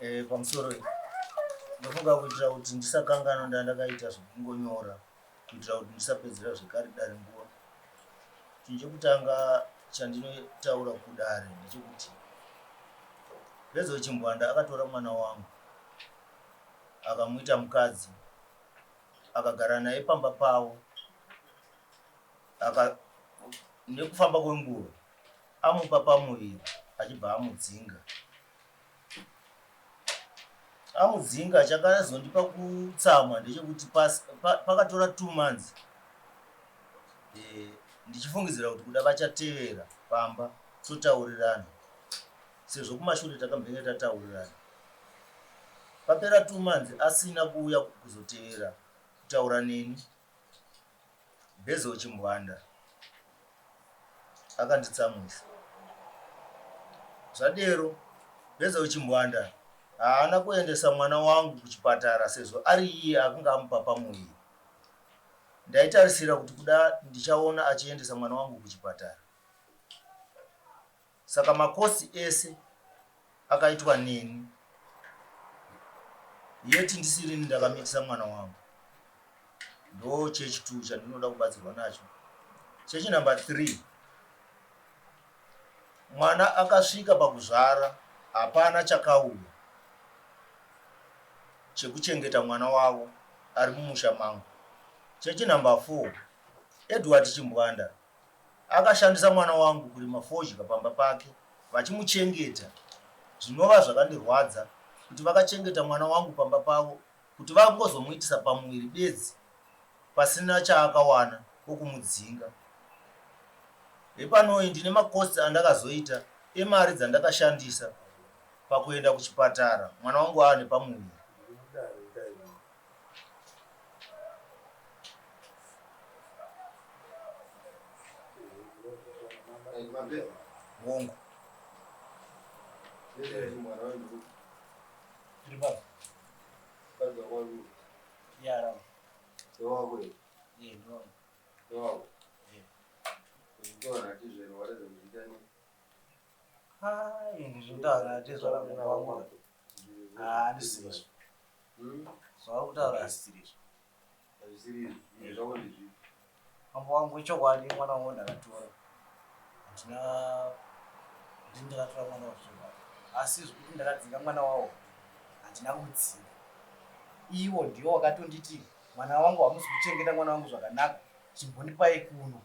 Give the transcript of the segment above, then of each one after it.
Eh, pamusoro ndofunga kuitira kuti ndisakanganwa ndandakaita zvekungonyora kuitira kuti ndisapedzera zvekare dare nguva. Chinhu chekutanga chandinotaura kudare ndechekuti Bezo Chimbwanda akatora mwana wangu akamuita mukadzi akagara naye pamba pavo aka nekufamba kwenguva amupa pamuviri achibva amudzinga. Amudzinga chakazondipa kutsamwa ndechekuti pakatora 2 months ndichifungidzira kuti kuda vachatevera pamba totaurirana sezvo kumashure takambenge tataurirana. Papera 2 months asina kuuya kuzotevera kutaura neni, Bezo Chimbwanda akanditsamwisa. Zvadero, Bezo Chimbwanda haana kuendesa mwana wangu kuchipatara sezvo ari iye akanga amupa pamuviri. Ndaitarisira kuti kuda ndichaona achiendesa mwana wangu kuchipatara. Saka makosi ese akaitwa neni yet ndisirini ndakamitisa mwana wangu. Ndo chechi 2 chandinoda kubatsirwa nacho. Chechi number 3, mwana akasvika pakuzvara hapana chakauya chekuchengeta mwana wavo ari mumusha mangu. Chechi number 4, Edward Chimbwanda akashandisa mwana wangu kurima fodya pamba pake vachimuchengeta zvinova zvakandirwadza kuti vakachengeta mwana wangu pamba pavo kuti vangozomuitisa pamuviri bedzi pasina chaakawana okumudzinga. Hepanoi ndine macosts andakazoita emari dzandakashandisa pakuenda kuchipatara mwana wangu aane pamuviri. Hongu. Tiri papi? Yara. Eh, ndo. Hai, ndizvotaura tezvara mwana wangu. Ah, handisizvo. Zvauri kutaura hazvisirizvo. Mambo wangu, ichokwadi mwana wangu ndakatora. Handina ndini ndakatora mwana wangu zvokwadi. Asi zvekuti ndakadzinga mwana wawo handina kumudzinga. Iwo ndiwo wakatonditi mwana wangu hamusi kuchengeta mwana wangu zvakanaka, chimbondipai kuno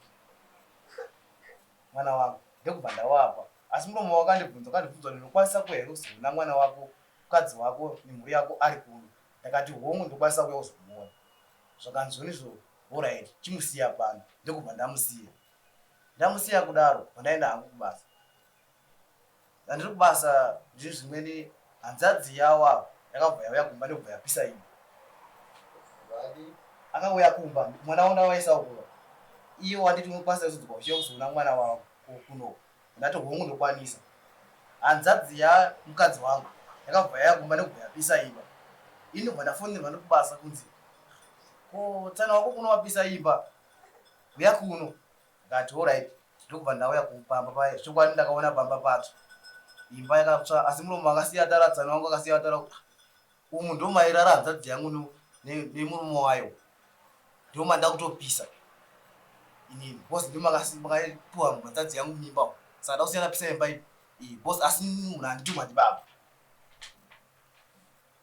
mwana wangu. Ndokubva ndawapa. Asi muromo wakandibvunza, wakandibvunza kuti ndinokwanisa kuuya here kuzoona mwana wako, mukadzi wako nemhuri yako ari kuno. Ndakati hongu, ndokwanisa kuuya kuzomuona. Zvakanzi izvo alright, chimusiya pano. Ndokubva ndamusiya. Ndamusiya kudaro, bva hangu kubasa. Ndandiri kubasa ndiri zvimweni hanzadzi yavo ava yakabva yauya kumba ndokubva yapisa imba. Akauya kumba mwana wangu ndavaisa uko. Iye wanditi unokwanisa kuzodzoka uchiuya kuzoona mwana wavo kuno. Ndati hongu, ndokwanisa. Hanzadzi yamukadzi wangu yakabva yauya kumba ndokubva yapisa imba. Ini ndobva ndafonerwa ndiri kubasa kunzi ko tsana wako kuno wapisa imba, uya kuno. Ndikati alright, ndokubva ndauya kupamba paya. Chokwadi ndakaona pamba patsva, imba yakatsva, asi muromo akasiya atara, tsana wangu akasiya atara. Umu ndo mairara hanzadzi yangu nemurume wayo, ndo manda kutopisa inini because ndo makapiwa hanzadzi yangu mimba, saka ndakusiya ndapisa imba iyi because asi munhu andituma ndibaba.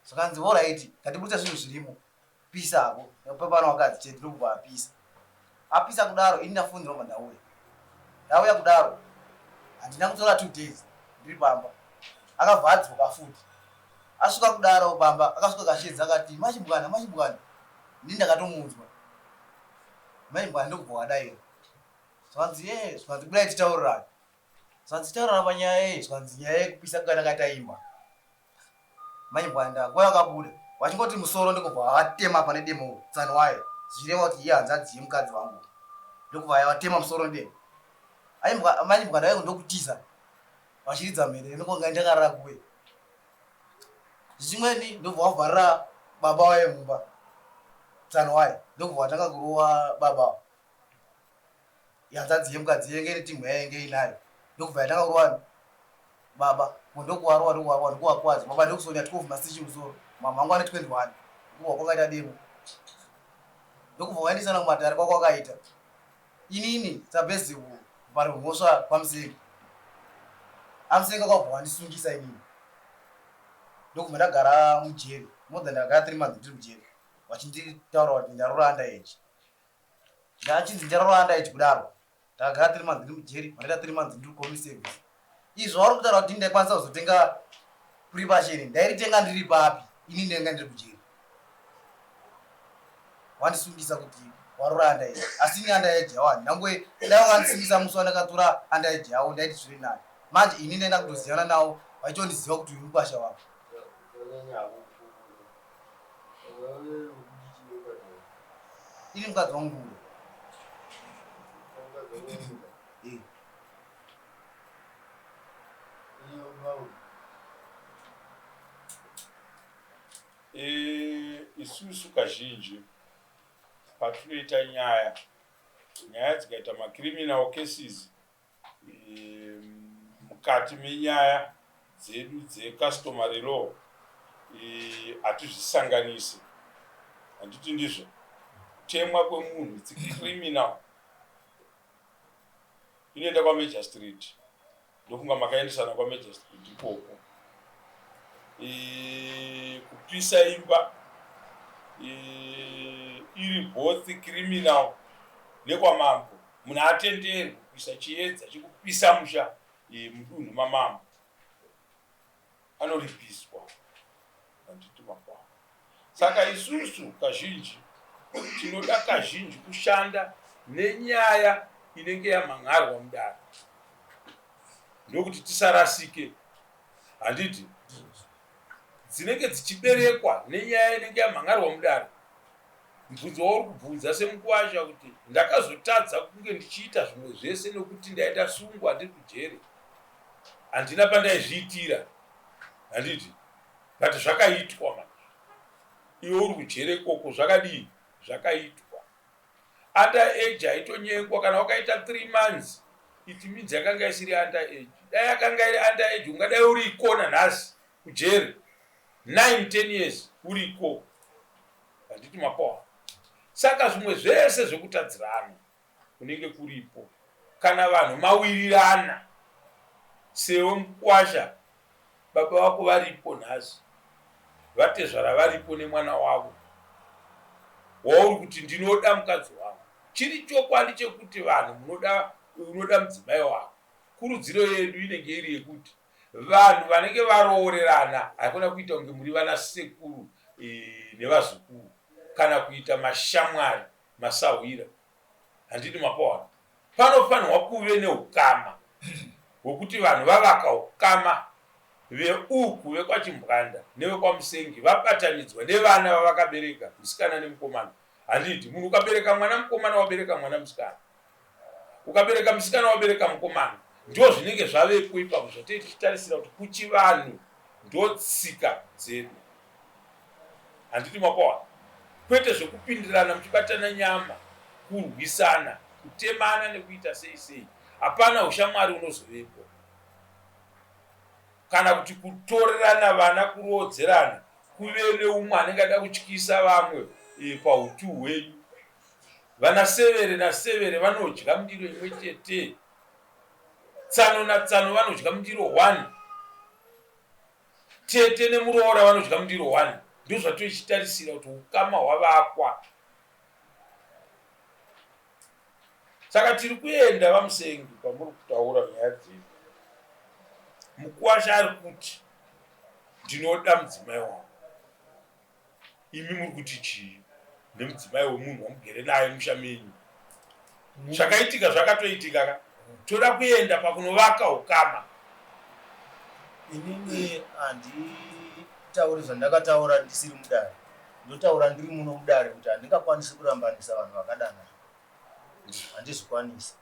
Zvakanzi alright, ngatibudisa zvinhu zvirimo, pisa hako pano wakadzi chete. Ndokubva apisa. Apisa kudaro, ini ndafunzirwa, bva ndauya. Ndauya kudaro, handina kutora 2 days ndiri pamba, akabva adzoka futi. Asvika kudaro pamba, akasvika kashedza akati, "Machimbwana, machimbwana." Ini ndakatomunzwa machimbwana, ndokubva wadaira. Zvanzi ye, zvanzi budai titaurirana. Zvanzi taurirana panyaya yei? Zvanzi nyaya yekupisa kana kaita imba. Maimbwanda nguva yakabuda vachingoti musoro, ndikubva vatema pane demo tsano wayo, zvichireva kuti iye hanzadzi yemukadzi wangu. Ndokubva vatema musoro nedemo. Maimbwanda vaiko ndokutiza vachiridza mhere, ndokunga ndakarara kuwe zvichimweni. Ndobva wavharira baba waye mumba tsano waye, ndokubva vatanga kurova baba. Hanzadzi yemukadzi yenge ine timu yainge inayo, ndokubva yatanga kurova baba. Ndokuvarova ndokuvarova ndokuvakuwadza baba ndokusonya 12 masichi musoro mama vangu ane 21 ndokubva kwakaita demo ndokubva vaendesana kumatare kwakwakaita inini sabhezibhu pari mhosva kwamusengi amusengi akabva wandisungisa inini ndokubva ndagara mujeri more than ndagara 3 months ndiri mujeri vachinditaura kuti ndarora under age. Ndachinzi ndarora under age kudaro, ndakagara 3 months ndiri mujeri, mandaita 3 months ndiri community service. Izvo vari kutaura kuti ndaikwanisa kuzotenga pre-passion, ndairitenga ndiri papi ini ndainga ndiri kujeri? Wandisungisa kuti warora under age, asi ini under age yawo handinangwe. Dai wakandisungisa musi wandakatora under age yawo, ndaiti zviri nani. Manje ini ndaenda kutoziyana navo, vaitondiziva kuti uyu mukwasha wavo. Ini mukadzi wangu muda. Eh. Isusu kazhinji patinoita nyaya, nyaya dzikaita macriminal cases mukati menyaya dzedu dzecustomary law hatizvisanganisi, handiti ndizvo? Kutemwa kwemunhu, it's criminal, inoenda kwamagistrate. Ndofunga makaendesana kwamagistrate ikoko. Kupisa imba iri both criminal nekwamambo. Munhu atenderwi kuisa chiedza chekupisa musha mudunhu mamambo, anoripiswa, handiti makwao? Saka isusu kazhinji tinoda kazhinji kushanda nenyaya inenge yamhan'arwa mudare, ndokuti tisarasike, handiti? Dzinenge dzichiberekwa nenyaya inenge yamhan'arwa mudare. Mubvunzo wauri kubvunza semukwasha kuti ndakazotadza kunge ndichiita zvimwe zvese nekuti ndaita sungwa, ndiri kujere, handina pandaizviitira, handiti? But zvakaitwa manje iwe uri kujere ikoko. Zvakadii? Zvakaitwa. Under age haitonyengwa. Kana wakaita 3 months, it means yakanga isiri under age. Dai yakanga iri under age, ungadai uri ikona nhasi kujere 9 10 years uri ikoko, handiti mapoa? Saka zvimwe zvese zvekutadzirana kunenge kuripo kana vanhu mawirirana. Sewe mukwasha, baba vako varipo nhasi, vatezvara varipo nemwana wavo wauri kuti ndinoda mukadzi wangu. Chiri chokwadi chekuti vanhu munoda, unoda mudzimai wako. Kurudziro yedu inenge iri yekuti vanhu vanenge varoorerana haikona kuita kunge muri vana sekuru nevazukuru kana kuita mashamwari, masahwira, handiti mapowana? Panofanirwa kuve neukama hwekuti vanhu vavaka ukama, veuku vekwaChimbwanda nevekwaMusengi vabatanidzwa nevana vavakabereka, musikana nemukomana, handiti? Munhu ukabereka mwana mukomana, wabereka mwana musikana. Ukabereka musikana, wabereka mukomana. Ndo zvinenge zvavepo ipapo zvatei tichitarisira kuti kuchivanhu ndo tsika dzedu, handiti mapowana? Kwete zvekupindirana muchibatana nyama, kurwisana, kutemana nekuita sei sei. Hapana ushamwari unozovepo, kana kuti kutorerana vana, kuroodzerana, kuve neumwe anenge ada kutyisa vamwe pautu hwenyu. Vana severe nasevere vanodya mundiro imwe chete, tsano natsano vanodya mundiro 1, tete nemuroora vanodya mundiro 1. Ndozvatoichitarisira kuti ukama hwavakwa. Saka tiri kuenda, vaMusengi, pamuri kutaura nyaya dzedu. Mukuwasha ari kuti ndinoda mudzimai wangu. Imi muri kuti chii nemudzimai wemunhu wamugere naye musha menyu? Zvakaitika zvakatoitika ka. Toda kuenda pakunovaka ukama. Inini handitauri zvandakataura ndisiri mudare. Ndotaura ndiri muno mudare kuti handingakwanisi kurambanisa vanhu vakadanana, handizvikwanisi.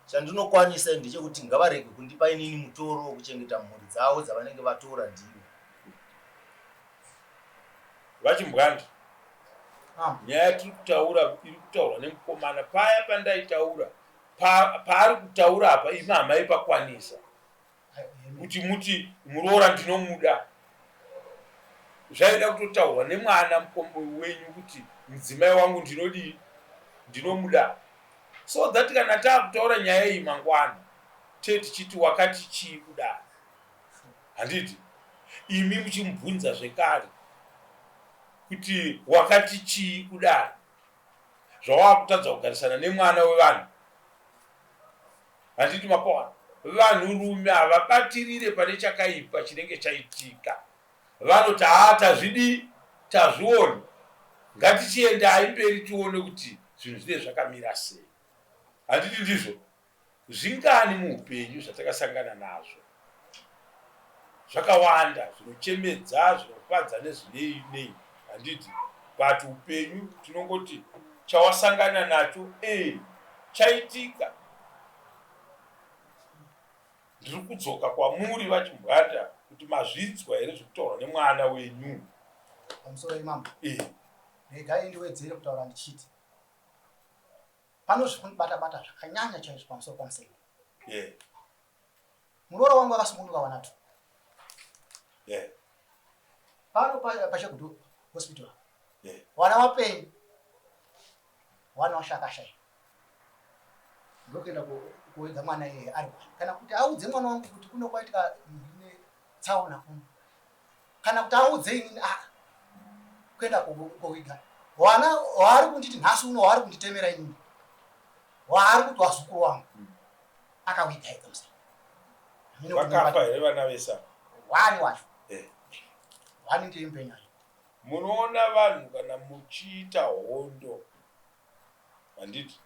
Chandinokwanisa ndechekuti ngavarege kundipa inini mutoro wekuchengeta mhuri dzavo dzavanenge vatora ndivo. VaChimbwandi, nyaya yatiri kutaura iri kutaurwa nemukomana paya pandaitaura, paari kutaura apa, imi hamaipakwanisa. Kuti muti muroora ndinomuda, zvaida kutotaurwa nemwana mukombo wenyu kuti mudzimai wangu ndinodii, ndinomuda, so that kana taakutaura nyaya iyi mangwana tee tichiti wakati chii kudaro, handiti? Imi muchimubvunza zvekare kuti wakati chii kudaro, zvawakutadza kugarisana nemwana wevanhu, handiti? Mapawana vanhurume havabatirire pane chakaipa chinenge chaitika. Vanoti haa, tazvidii, tazviona, ngatichiendai mberi tione kuti zvinhu zvinenge zvakamira sei, handiti ndizvo? Zvingani muupenyu zvatakasangana nazvo zvakawanda zvinochemedza, zvinofadza, nezvinei nei, handiti? But upenyu tinongoti chawasangana nacho ee chaitika. Ndiri kudzoka kwamuri vaChimbwanda kuti mazvinzwa here zvekutaurwa nemwana wenyu? Pamusoro imambo. Regai ndiwedzere kutaura ndichiti pano zviri bata zvakanyanya chaizvo pamusoro paMusenga. Muroora wangu akasununguka wanatu. Pano paChegutu Hospital. Wana wapenyu. Wana washakashai. Ndokuenda kuwega mwana iyeye ari wani. Kana kuti audze mwana wangu kuti kuno kwaitika ndine tsaona kuno. Kana kuti audze inini ah kuenda kowiga. Wana waari kunditi nhasi uno waari kunditemera inini. Waari kuti wazukuru wangu. Akawiga ega musana. Vakafa here vana vese? Wani wacho. Wani ndiye mupenyu. Munoona vanhu kana muchiita hondo, handiti?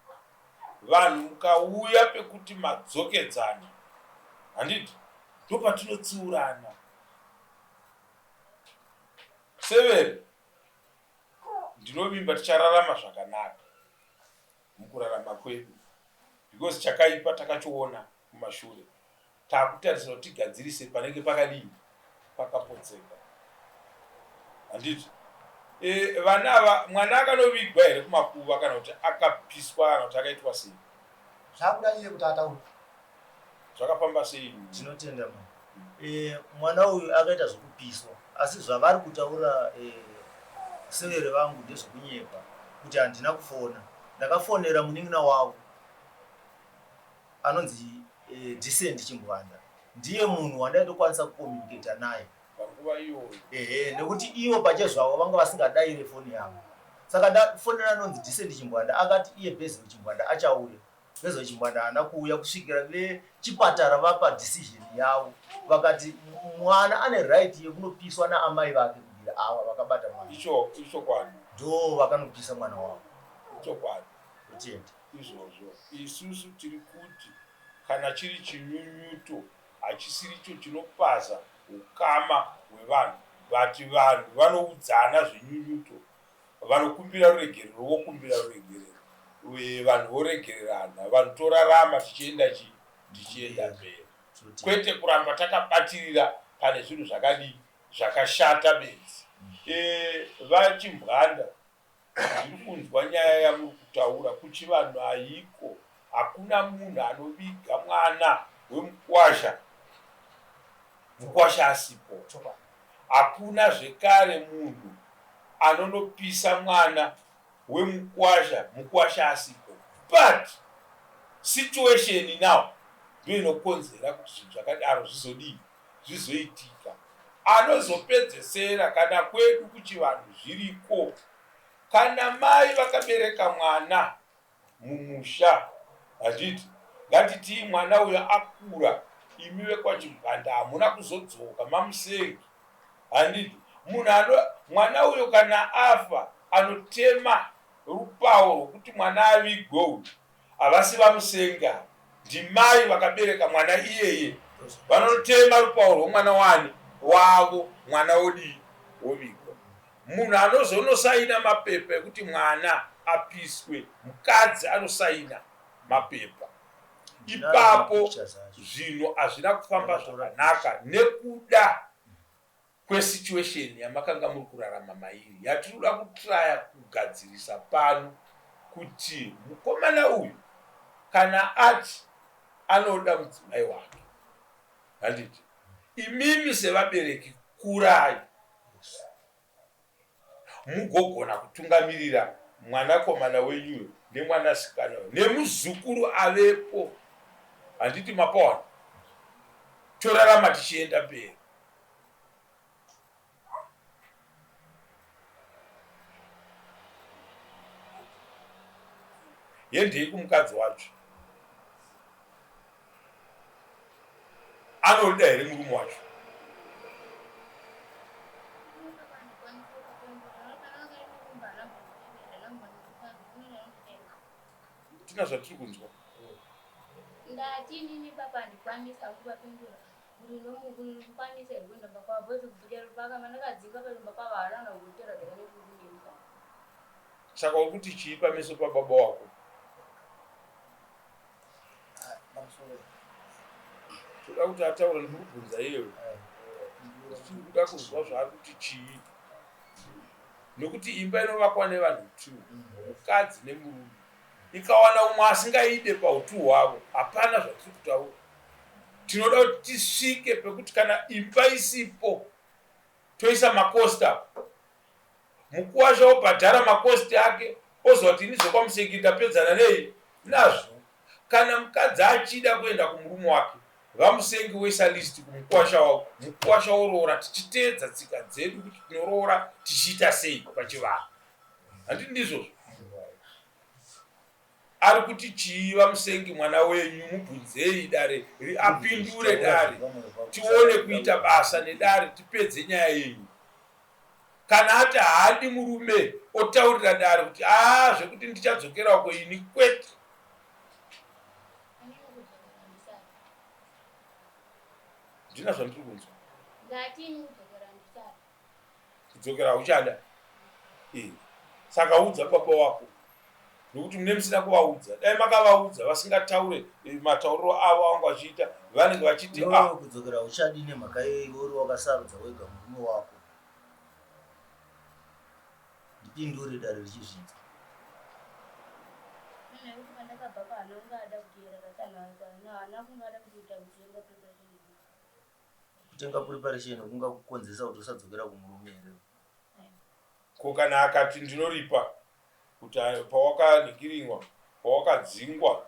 Vanhu mukauya pekuti madzokedzana, handiti? Ndopatinotsiurana. Severe, ndinovimba tichararama zvakanaka mukurarama kwedu because chakaipa takachiona kumashure, takutarisira kuti tigadzirise panenge pakadii, pakapotseka, handiti? Vana ava, mwana akanovigwa here kumakuva kana kuti akapiswa kana kuti akaitwa sei? Zvakuda iye kuti ataure. Zvakafamba sei? Tinotenda ma mwana uyu akaita zvekupiswa, asi zvavari kutaura severe vangu ndezvekunyepa kuti handina kufona. Ndakafonera munin'ina wavo anonzi Decent Chimbwanda, ndiye munhu wandaitokwanisa kucommunicata naye panguva iyoyo. Ehe, nekuti ivo pachezvavo vanga vasingadaire foni yangu, saka ndafonera anonzi Decent Chimbwanda, akati iye Bezel Chimbwanda achauya. Bezel Chimbwanda haana kuuya kusvikira vechipatara vapa decision yavo, vakati mwana ane right yekunopiswa naamai vake kubvira ava vakabata mwana. Icho ichokwadi. Ndo vakanopisa mwana wavo. Ichokwadi. Kutenda. Izvozvo isusu tiri kuti kana chiri chinyunyuto hachisiricho chinopaza ukama hwevanhu, but vanhu vanoudzana zvinyunyuto, vanokumbira ruregerero vokumbira ruregerero, vanhu voregererana, vanhu torarama tichienda chii, tichienda mberi, kwete kuramba takabatirira pane zvinhu zvakadii, zvakashata bedzi. VaChimbwanda, ndiri kunzwa nyaya yamuri kutaura. Kuchivanhu haiko, hakuna munhu anoviga mwana wemukwasha mukwasha asipo. Hakuna zvekare munhu anonopisa mwana wemukwasha mukwasha asipo, but situation now ndo inokonzera kuti zvinhu zvakadaro zvizodii, zvizoitika. Anozopedzesera kana kwedu kuchivanhu zviriko, kana mai vakabereka mwana mumusha, handiti? Ngatitii mwana uyo akura, imi vekwaChimbwanda hamuna kuzodzoka mamusengi, handiti? Munhu ano mwana uyo kana afa, anotema rupawo rwokuti mwana avigwe uyu havasi vamusenga, ndimai vakabereka mwana iyeye, vanotema rupawo rwomwana wani wavo, mwana wodii, wovigwa. Munhu anozonosaina mapepa ekuti mwana apiswe mukadzi anosaina mapepa ipapo. Zvinhu hazvina kufamba zvakanaka nekuda kwesituation yamakanga muri kurarama mairi, yatinoda kutraya kugadzirisa pano, kuti mukomana uyu kana ati anoda mudzimai wake, handiti? Imimi sevabereki kurai mugogona kutungamirira mwanakomana wenyuyo nemwanasikana uyo nemuzukuru avepo. Handiti mapawana? Torarama tichienda mberi. Hendei kumukadzi wacho. Anoda here murume wacho? Tina zvatiri kunzwa. Ndati inini baba handikwanisa kuvapindura kuti ndokwanisa here kuenda kumba kwavo because kubvira pakama ndakadzinga paimba kwavo haana kana kutora ndakanokukunyemba. Saka uri kuti chii pameso pababa wako? Toda kuti ataure ndiri kubvunza iyewe. Tiri kuda kunzwa zvaari kuti chii. Nokuti imba inovakwa nevanhu two, mukadzi nemurume. Ikawana umwe asingaide pautu hwavo, hapana zvatiri kutaura. Tinoda kuti tisvike pekuti kana imba isipo toisa makosti apo. Mukuwasha obhadhara makosti ake oziva kuti ini zvekwaMuseki ndapedzana nei nazvo. Kana mukadzi achida kuenda kumurume wake, VaMusengi voisa list kumukuwasha wavo, mukuwasha oroora tichiteedza tsika dzedu kuti tinoroora tichiita sei pachivanhu. Handiti ndizvozvo? Ari kuti chii VaMusengi mwana wenyu mubvunzei dare apindure dare tione kuita basa nedare tipedze nyaya yenyu. Kana ati haadi murume otaurira dare kuti haa zvekuti ndichadzokera uko ini kwete. Ndina zvandiri kunzwa. Kudzokera hauchada. Eh. Saka udza baba wako. Nokuti mune musina kuvaudza. Dai makavaudza vasingataure eh, matauriro avo avanga vachiita vanenge vachiti ah. Kudzokera hauchadi nemhaka yei iwe uri wakasarudza wega murume wako. Ndipindure dare richizvinzwa. Kutenga preparation kungakukonzeresa kuti usadzokera kumurume here? Ko kana akati ndinoripa kuti pawakanhikirinwa pawakadzingwa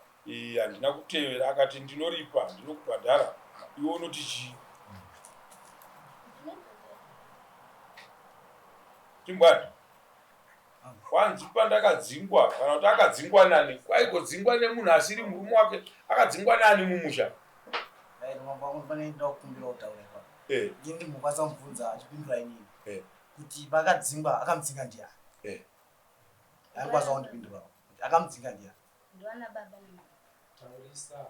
handina kutevera akati ndinoripa ndinokubhadhara iwe unoti chii? Timbwani kwanzi pandakadzingwa kana kuti akadzingwa nani kwaigodzingwa nemunhu asiri murume wake akadzingwa nani mumusha eh. ndimukwanisa kumubvunza achipindura inini eh. kuti pakadzingwa akamudzinga ndiani eh. aikwanisa kundipindura kuti akamudzinga ndiani Ndiwana baba namama. Taurisa.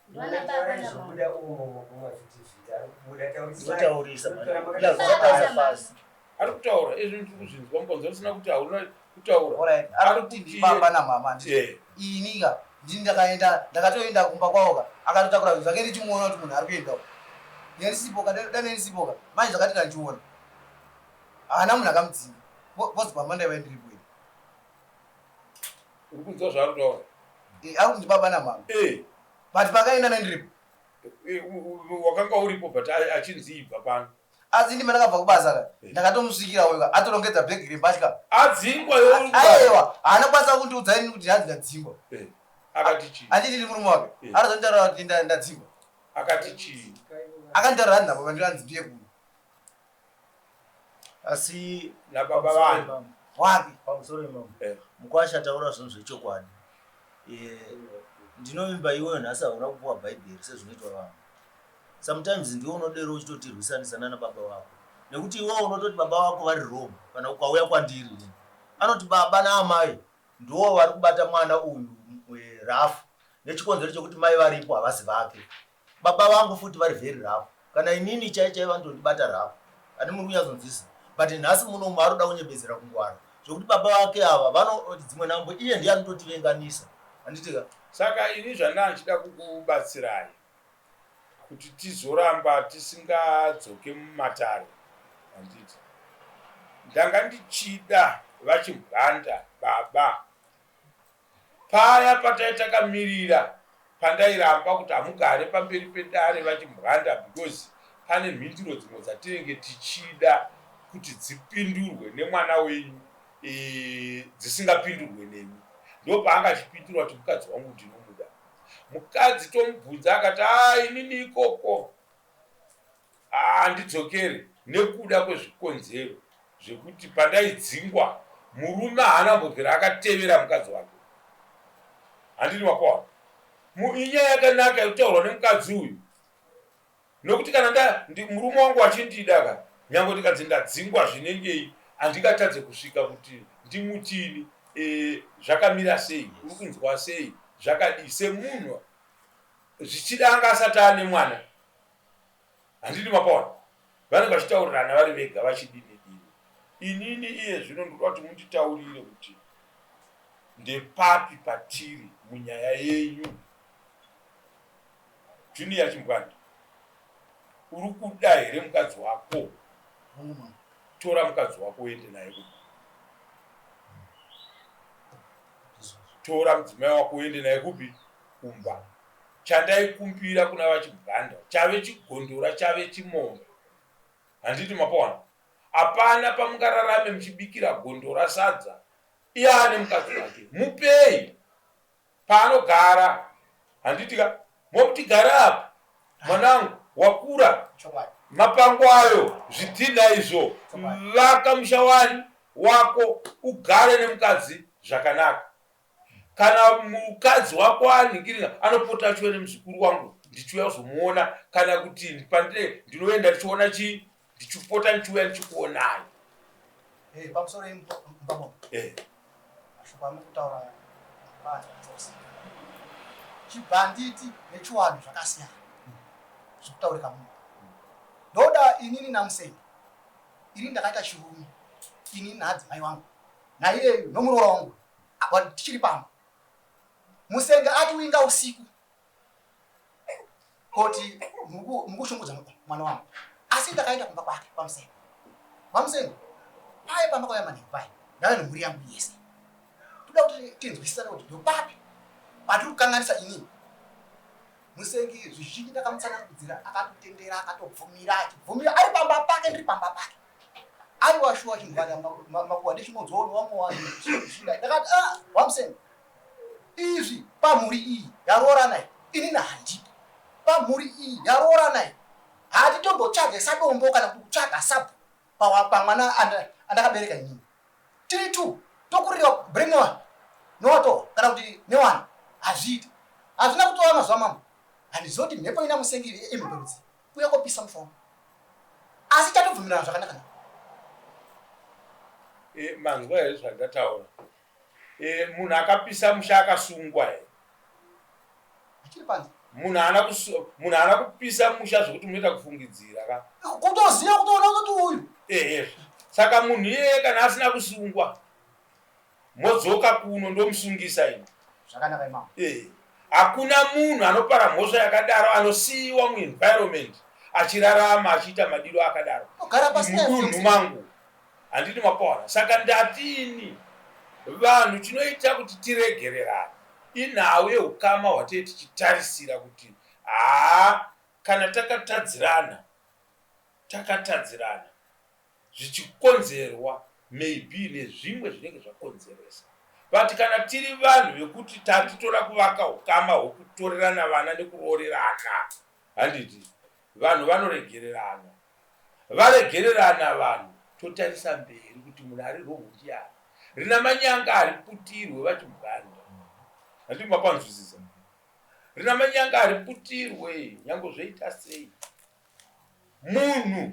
Ndiwana baba namama. Zvobuda umo mumavhitivhiti ari kubuda taurisa. Taurisa. Taurisa pasi. Ari kutaura izvi ndiri kuzvinzwa mukonzo usina kuti hauna kutaura. Alright, ari kuti ndibaba namama nditi. Eh. Ini ka ndini ndakaenda ndakatoenda kumba kwavo ka akatotakura zvinhu zvake ndichimuona kuti munhu ari kuenda uko. Ndisipo ka dane ndisipo ka manje zvakati kandichiona. Haana munhu akamudzinga. Boss pamba ndaiva ndiripo ini. Uri kunzwa zvaari kutaura? Eh, ari kunzi baba namama. Eh. But pakaenda nendiripo. Eh, wakanga uripo but achinzi ibva pano. Asi ndima ndakabva kubasa ka. Eh. Ndakatomusvikira uyo ka atorongedza bhegi rembatya. Adzingwa iwe. Aiwa, haana kukwanisa kundiudza ini kuti hanzi ndadzingwa. Eh. Akati chii? Handiti ndiri murume wake. Eh. Anozonditaurira kuti ndadzingwa. Akati chii? Akanditaurira hanzi nababa ndiranzi ndiye kuno. Asi nababa vanhu wapi pamusoro imambo eh. Mukwasha taura zvinhu zvechokwadi eh, ndinovimba iweyo nhasi hauna kupuwa bhaibheri sezvinoitwa vamwe sometimes ndiwe unodero uchitotirwisanisa nana baba vako nekuti iwewo unototi baba vako vari wrong kana ukauya kwandiri ini anoti baba naamai ndiwo vari kubata mwana uyu eh, rafu nechikonzero chekuti mai varipo havasi vake Baba vangu futi vari very rough. Kana inini chai chai vanotondibata rough. Ani muri kunyatsonzwisisa. But nhasi muno umu arikuda kunyebedzera kungwara. Zvekuti baba vake ava vano dzimwe nhambo iye ndiye anototivenganisa. Handiti ka? Saka ini zvandanga ndichida kukubatsirai kuti tizoramba tisingadzoke mumatare handiti ndanga ndichida vachimbwanda baba Paya patai takamirira pandairamba kuti hamugare pamberi pedare vachimbwanda because Pane mhinduro dzimwe dzatinenge tichida kuti dzipindurwe nemwana wenyu e, dzisingapindurwe nemi. Ndopaanga achipindura kuti mukadzi wangu ndinomuda. Mukadzi tomubvunza akati a inini ikoko handidzokere nekuda kwezvikonzero zvekuti pandaidzingwa murume haana kumbobvira akatevera mukadzi wake. Handiti mapaona? Inyaya yakanaka yekutaurwa nemukadzi uyu nokuti kana nda murume wangu achindida ka nyange ndikanzi ndadzingwa zvinengei handingatadze kusvika kuti ndimutini e, zvakamira sei uri kunzwa sei zvakadii semunhu zvichida anga asati ane mwana handiti mapaona vanenge vachitaurirana vari vega vachidini dini inini iye zvino ndinoda kuti munditaurire kuti ndepapi patiri munyaya yenyu Junior Chimbwanda uri kuda here mukadzi wako tora mukadzi wako uende naye kumba tora mudzimai wako uende naye kupi kumba chandaikumbira kuna vachibwanda chave chigondora chave chimombe handiti mapawana hapana pamungararame muchibikira gondora sadza iye ane mukadzi wake mupei paanogara handiti ka momuti gara apa mwanangu wakura mapango ayo zvidhinha izvo vaka musha wani wako ugare nemukadzi zvakanaka kana mukadzi wako anhingirina anopota achiuya nemuzukuru wangu ndichiuya kuzomuona kana kuti pandine ndinoenda ndichiona chii ndichipota ndichiuya ndichikuonai eh, pamusoro mbamo eh. mashoko amuri kutaura bata chose chibhanditi nechiwanhu zvakasiyana zvekutaurika muno ndoda inini namuseni ini ndakaita chirume inini naadzimai wangu naiyeyu nomuroora wangu tichiri pano musenge ati winga usiku koti mukushungudza mwana wangu asi ndakaenda kumba kwake kwamusenge kwamusenge paye pamba kwaya manheru paye ndave nemhuri yangu yese toda kuti tinzwisisane kuti ndopapi patiri kukanganisa inini musengi zvizhinji ndakamutsanangudzira akatotendera akatobvumira achibvumira ari pamba pake ndiri pamba pake aiwa shuwa chimvana makuwa ndechinonzwawo wamwe wanhu zvidai ndakati ah wamusengi izvi pamhuri iyi yaroorana iyi inini handipo pamhuri iyi yaroorana iyi hatitombotsvage sadombo kana kuti kutsvaga sabhu pamwana andakabereka inini tiri two tokurira brain nowatowa kana kuti newana hazviiti hazvina kutowa mazuva mambo handizivi kuti mhepo ina musengi imhepo rudzi kuya kopisa musha wangu asi tatobvumirana zvakanaka na e, manzwa here zvandataura e, munhu akapisa musha akasungwa here achiri panze munhu haana munhu haana kupisa musha zvekuti munoita kufungidzira ka kutoziva kutoona kuti uyu ehe saka munhu iyeye kana asina kusungwa modzoka kuno ndomusungisa ini zvakanaka imamo eh hakuna munhu anopara mhosva yakadaro anosiyiwa muenvironment achirarama achiita madiro akadaro mudunhu mangu handiti mapaona saka ndatini vanhu chinoita kuti tiregererane inhau yeukama hwatee tichitarisira kuti haa kana takatadzirana takatadzirana zvichikonzerwa maybe nezvimwe zvinenge zvakonzeresa but kana tiri vanhu vekuti tati toda kuvaka ukama hwekutorerana vana nekuroorerana handiti vanhu vanoregererana varegererana vanhu totarisa mberi kuti munhu ari wrong ndiani rina manyanga hariputirwe vachimuganda handiti mapanzwisisa rina manyanga hariputirwe nyange zvoita sei munhu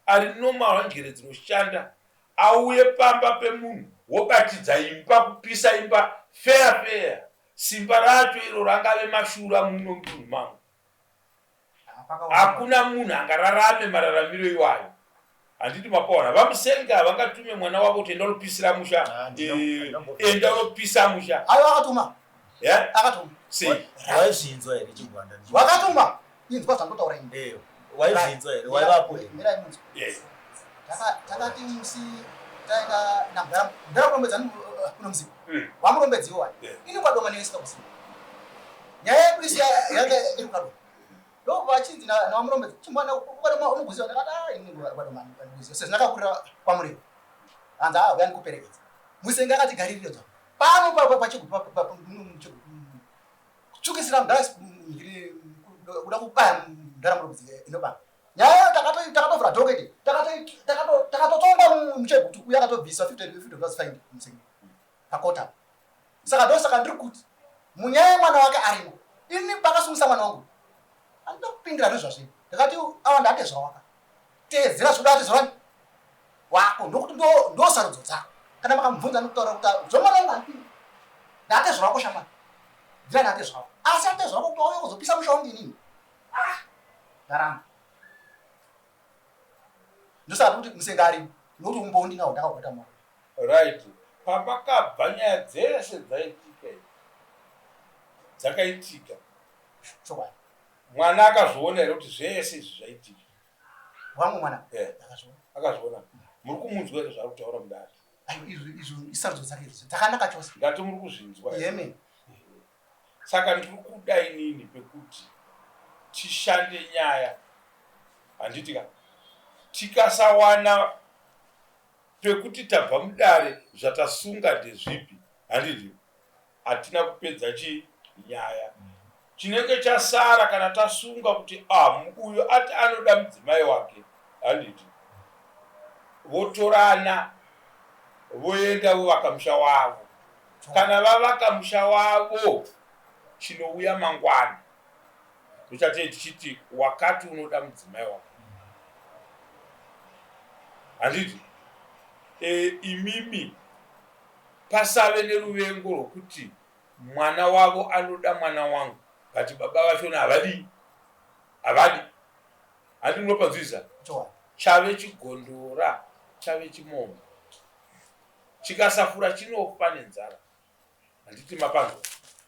ari normal njere dzinoshanda auye pamba pemunhu wobatidza imba kupisa imba feya feya simba racho iro rangave mashura muno mudunhu mangu hakuna munhu angararame mararamiro iwayo handiti mapaona vamusenga havangatume mwana wavo kuti enda unopisira musha Ah, eh, enda unopisa musha ayo akatuma Yeah? akatuma sei waizvinzwa here chigwanda wakatuma inzwa zvandotaura ini Eh, waizvinzwa here waivapo here mirai munzwa Yes. Takati musi taenda namudhara mudhara kurombedza kuno muzimu wamurombedziwo wani Yeah. ini kwadoma neisika kuzimu nyaya yedu isi yanga iri kukadoma Ndobva achinzi naVaMurombedzi, chimbwana ukadoma unokuziva. Ndakati ah ini kwadoma ndikuziva sezvo ndakakurira kwaMurehwa. Hanzi ah uya ndikuperekedze. Musenge akati garirire dzwa. Pano pachigutu kutsvukisira mudhara kuda kubaya mudhara Murombedzi inobaya. Nyaya takatovhura docket takatotongwa muchegutu uye akatobviswa 50 dollars fine Musenge pakota. Saka ndosaka ndiri kuti munyaya yemwana wake arimo. Ini pakasungisa mwana wangu handina kupindira nezvazviri. Ndakati awa ndate zvawaka. Teedzera zvoda atezvawani wako ndokuti ndo sarudzo dzako. Kana makamubvunza ndikutaura kuti zvomwana wangu handipindi. Ndate zvawako shamwari. Bvira ndate zvawako. Asi ate zvawako kuti wauya kuzopisa musha wangu inini. Ah, ndaramba. Ndosaka kuti musenga arimo. Nokuti umbowo ndinawo ndakabata maoko. Right pamakabva nyaya dzese dzaitika idzi dzakaitika Chokwadi. Mwana akazviona here kuti zvese izvi zvaitika? Wangu mwana Eh. akazviona. Akazviona. Muri kumunzwa here zvaari kutaura mudare? Aiwa izvo izvo isarudzo dzake izvo dzakanaka chose. Ndati muri kuzvinzwa here? Yeme. Saka ndiri kuda inini pekuti tishande nyaya handiti ka tikasawana pekuti tabva mudare zvatasunga ndezvipi handiti hatina kupedza chii nyaya chinenge chasara kana tasunga kuti ah uyu ati anoda mudzimai wake handiti votorana voenda vovaka musha wavo kana vavaka musha wavo chinouya mangwana ndochatei tichiti wakati unoda mudzimai wako handiti e, imimi pasave neruvengo rwokuti mwana wavo anoda mwana wangu but baba vachona havadii havadi handi munopanzwisa chave chigondora chave chimombe chikasafura chinofa nenzara Handiti mapanzwa?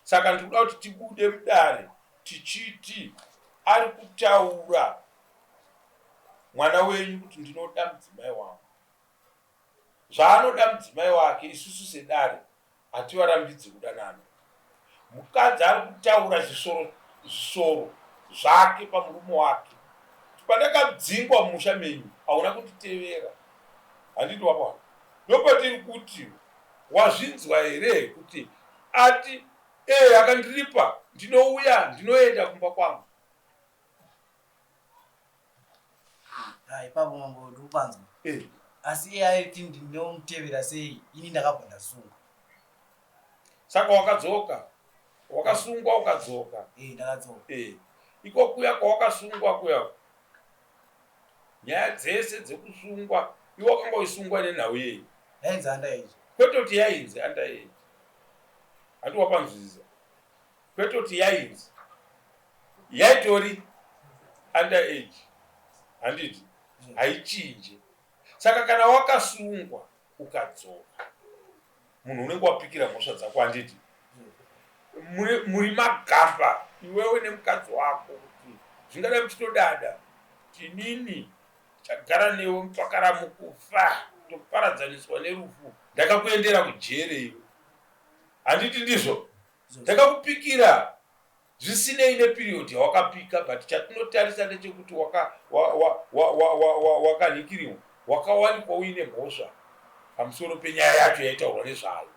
Saka ndikuda kuti tibude mudare tichiti ari kutaura mwana wenyu kuti ndinoda mudzimai wangu. Zvaanoda mudzimai wake isusu sedare hativarambidzi kudanana. Mukadzi ari kutaura zvisoro zvisoro zvake pamurume wake. Pandakadzingwa mumusha menyu hauna kunditevera. Handiti wapaona? Ndopatiri kuti Wazvinzwa here kuti ati ee akandiripa ndinouya ndinoenda kumba kwangu. Ah, ipapo mambo ndikupanzwa. Eh. Asi iye aiti ndinomutevera sei ini ndakabva ndasungwa. Saka wakadzoka wakasungwa ukadzoka. Eh, ndakadzoka. Eh. Iko kuya kwawakasungwa kuya nyaya dzese dzekusungwa iwe wakanga uisungwa nenhau yei yainzi under age kwete kuti yainzi under age hati wapanzwisisa kwete kuti yainzi yaitori under age handiti haichinje saka kana wakasungwa ukadzoka munhu unenge wapikira mhosva dzako handiti muri magamba iwewe nemukadzi wako kuti zvingadai muchitodada tinini chagara newe mupakara mukufa toparadzaniswa nerufu ndakakuendera kujere iwe handiti ndizvo ndakakupikira Zvisinei neperiod yawakapika but chatinotarisa ndechekuti wakanhikiriwa wakawanikwa uine mhosva pamusoro penyaya yacho yaitaurwa nezvayo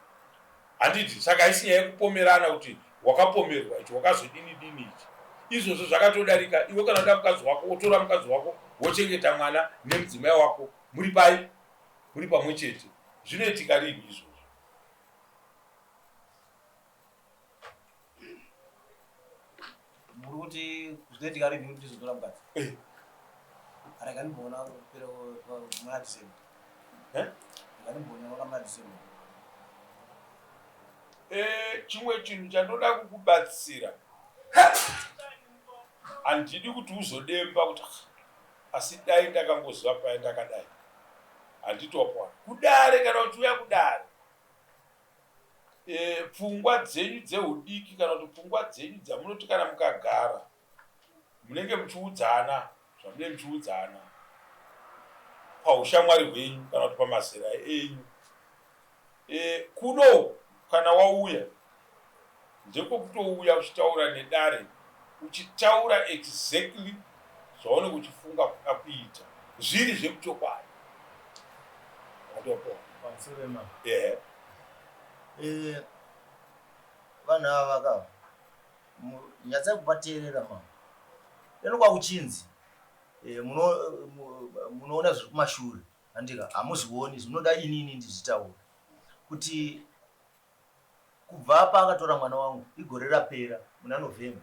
handiti saka haisi nyaya yekupomerana kuti wakapomerwa ichi wakazodini dini ichi izvozvo zvakatodarika iwe kana uda mukadzi wako wotora mukadzi wako wochengeta mwana nemudzimai wako muri pai muri pamwe chete zvinoitika rini izvozvo Muri kuti zvinoitika rini kuti ndizotora mukadzi? Eh. Rega ndimboona kupera muna December. Eh? Rega ndimboona muna December. Eh, chimwe chinhu chandoda kukubatsira handidi kuti uzodemba kuti ah, asi dai ndakangoziva paya ndakadai handiti wapowana kudare kana uchiuya kudare E, pfungwa dzenyu dzehudiki kana kuti pfungwa dzenyu dzamunoti kana mukagara munenge muchiudzana zvamunenge muchiudzana paushamwari hwenyu kana kuti pamazera enyu e, kuno kana wauya ndekwekutouya uchitaura nedare Uchitaura exactly zvaunenge uchifunga kuda kuita zviri zvekuchokwadi. Watopoa. Pamusoro yemama. Yeah. Eh, vanhu ava ka nyatsai kuvateerera mama. Deno kwakuchinzi eh, munoona zviri kumashure handika hamuzvioni zvinoda inini ndizvitaura kuti Kubva paakatora mwana wangu igore rapera muna November.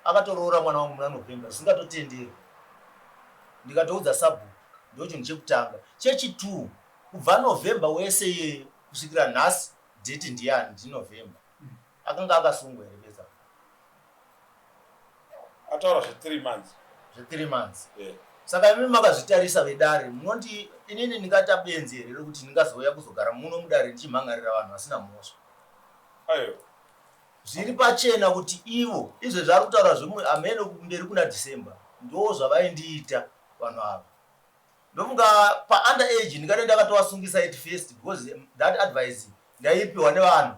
Akatoroora mwana wangu muna November zvisingatotenderwi. Ndikatoudza sabhuku ndochinhu chekutanga. Chechitwo kubva November wese iyeye kusvikira nhasi date ndiyani ndiNovember. Akanga akasungwa here bedza? Ataura zve 3 months. Zve 3 months. Yeah. Saka imi makazvitarisa vedare munoti inini ndingaita benzi here rekuti ndingazouya kuzogara muno mudare ndichimhan'arira vanhu vasina mhosva? Ayo. Zviri pachena kuti ivo izvezvi ari kutaura zvemu hameno kumberi kuna December ndo zvavaindiita vanhu ava. Ndofunga pa under age ndingadai ndakatovasungisa at first because that advice ndaipiwa nevanhu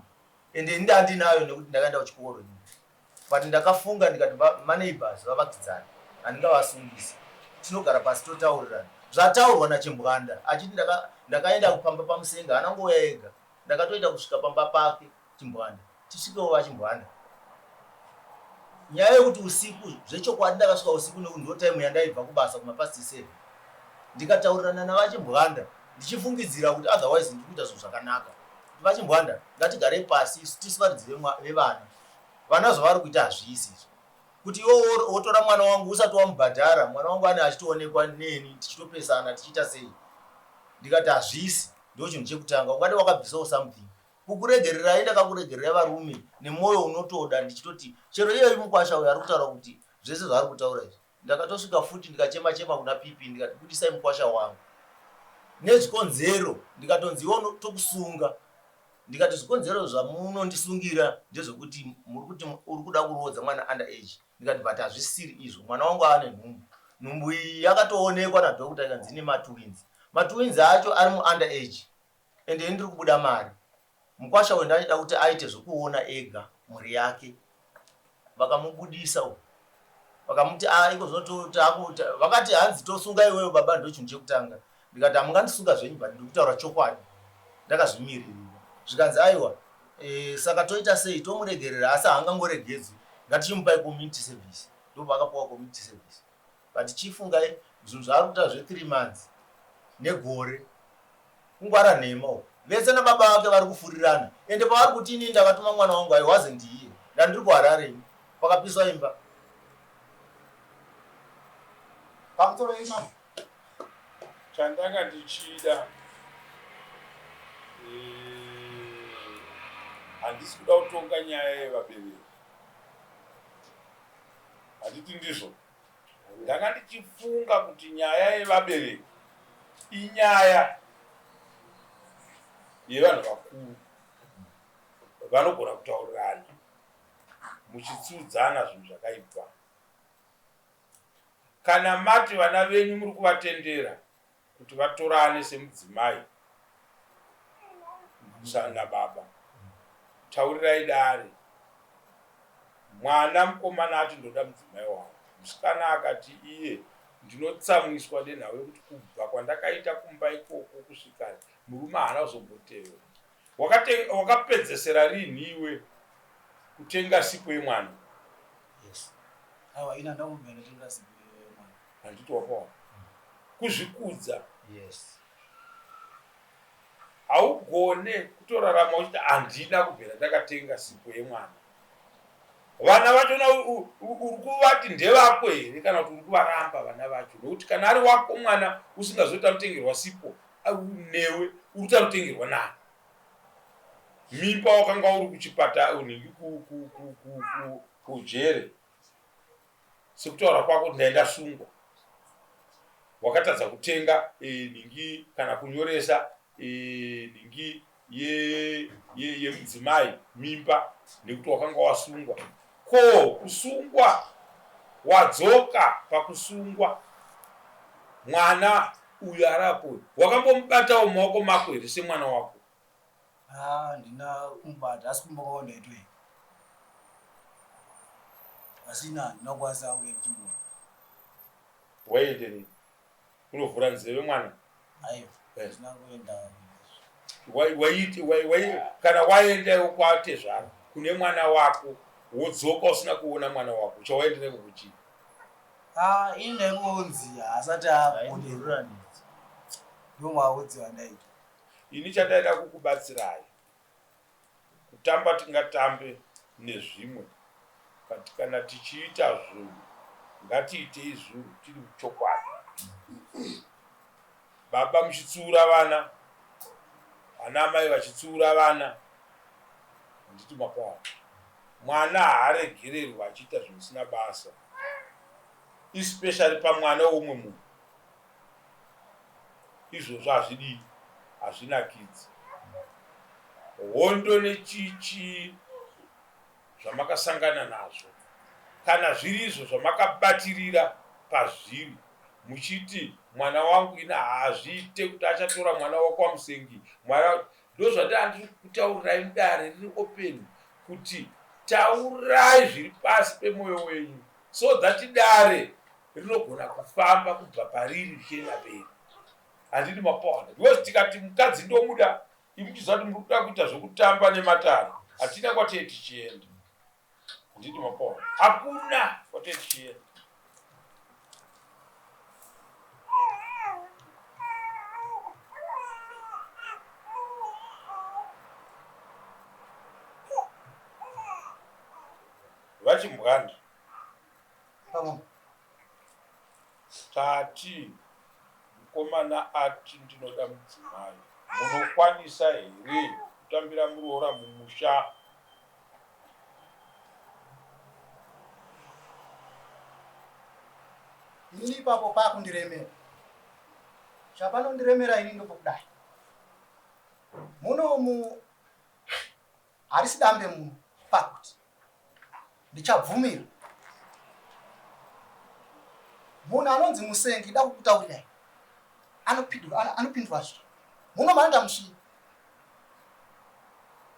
ende ini ndandinayo nekuti ndakaenda kuchikoro ini but ndakafunga ndikati maneighbors vavakidzani handingavasungisi tinogara pasi totaurirana zvataurwa nachimbwanda achiti ndakaenda ndaka pamba pamusenga haana ngouya ega ndakatoita kusvika pamba pake chimbwanda tisvikewo vachimbwanda nyaya yekuti usiku zvechokwadi ndakasvika usiku nekuti ndo time yandaibva kubasa kumapast seven ndikataurirana navachimbwanda ndichifungidzira kuti otherwise ndiri kuita zvinhu zvakanaka VaChimbwanda, ngatigarei pasi isu tisu varidzi vevana. Vana zvavari kuita hazviisi izvi. Kuti iwe wotora mwana wangu usati wamubhadhara, mwana wangu ane achitoonekwa neni tichitopesana tichiita sei. Ndikati hazviisi, ndochinhu chekutanga. Ungade wakabvisawo something. Kukuregererai ndakakuregererai varume nemwoyo unotoda ndichitoti chero iyeyu mukwasha uyu ari kutaura kuti zvese zvaari kutaura izvi. Ndakatosvika futi ndikachema chema kuna PP ndikati budisai mukwasha wangu nezvikonzero ndikatonzi iwe tokusunga ndikati zvikonzero zvamunondisungira ndezvekuti muri kuti uri kuda kuroodza mwana under age ndikati but hazvisiri izvo mwana wangu ane nhumbu nhumbu iyi yakatoonekwa nadoctor ikanzi ine matwins matwins acho ari muunder age ende ini ndiri kubuda mari Mukwasha uyu ndaida kuti aite zvekuona ega mhuri yake. Vakamubudisa uyu. Vakamuti ah iko zvino takuta vakati hanzi tosunga iwewe baba ndochinhu chekutanga. Ndikati hamungandisunga zvenyu but ndiri kutaura chokwadi. Ndakazvimiririra. Zvikanzi aiwa e, saka toita sei tomuregerera asi haangangoregedzwi ngatichimupai community service. Ndopavakapuwa community service. But chifungai zvinhu zvaari kuita zve 3 months negore Kungwara nhema uku. Vese nababa vake vari kufurirana. Ende pavari kuti inini ndakatuma mwana wangu I wasn't here. Ndandiri kuHarare ini. Pakapiswa imba. Pamusoro imam. Chandanga ndichida eh, handisi kuda kutonga nyaya yevabereki. Handiti ndizvo? Ndanga ndichifunga kuti nyaya yevabereki inyaya yevanhu vakuru vanogona kutaurirana muchitsiudzana zvinhu zvakaipa. Kana mati vana venyu muri kuvatendera kuti vatorane semudzimai nababa taurirai dare mwana mukomana ati ndoda mudzimai wangu musikana akati iye ndinotsamwiswa nenhau yekuti kubva kwandakaita kumba ikoko kusvika murume haana kuzombotevera wakapedzesera rinhi iwe kutenga sipo yemwana yes. Awa, ina ndakumbira ndatenga sipo yemwana handiti wakaona kuzvikudza yes haugone kutorarama uchiti handina kubvira ndakatenga sipo yemwana vana vachona uri kuvati ndevako here kana kuti uri kuvaramba vana vacho nokuti kana ari wako mwana usingazoti anotengerwa sipo newe uri kuti anotengerwa nani mimba wakanga uri kuchipata unhingi kujere Sekutaura kwako kuti ndaindasungwa wakatadza kutenga e, nhingi kana kunyoresa e, nhingi yemudzimai ye, ye mimba nekuti wakanga wasungwa. Ko kusungwa wadzoka pakusungwa mwana uyu arapo wakambomubatawo mumaoko mako here semwana wako? Ah, ndina kumubata asi kumba kwavo ndaitoenda. Asi ini handina kukwanisa kunge ndichimuona. Waienderei? Unovhura nzeve mwana? Aiwa, handina kuenda. Kana waenda iwe kwatezvara kune mwana wako wodzoka usina kuona mwana wako chawaendereko kuchii? Ah, ini ndaingonzi haasati abudirira ndomaudziwa ndaita. Ini chandaida kukubatsirai kutamba tingatambe nezvimwe but kana tichiita zvinhu ngatiitei zvinhu tiri muchokwadi. Baba muchitsiura vana, ana amai vachitsiura vana, handiti mapaona. Mwana haaregererwi achiita zvinhu zvisina basa, especially pamwana weumwe munhu. Izvozvo hazvidii, hazvinakidzi. Hondo nechichi zvamakasangana nazvo, kana zviri izvo zvamakabatirira pazviri muchiti mwana wangu ini haazviite kuti achatora mwana wakwaMusengi, mwana ndozvandanga ndiri kutaurirai mudare riri open kuti taurai zviri pasi pemoyo wenyu so that dare rinogona kufamba kubva pariri richienda mberi. Handidi mapona because tikati mukadzi ndomuda imi muchiziva kuti muri kuda kuita zvekutamba nematare, hatina kwatee tichienda. Handidi mapona, hakuna kwatee tichienda. VaChimbwanda, tati mukomana ati ndinoda mudzimai, munokwanisa here kutambira muroora mumusha? Ini ipapo pakundiremera, chapanondiremera ini ndopokudai munomu harisi dambe muno pakuti ndichabvumira munhu anonzi Musengi da kukutaurirai anopindura zve muno maanoita musvii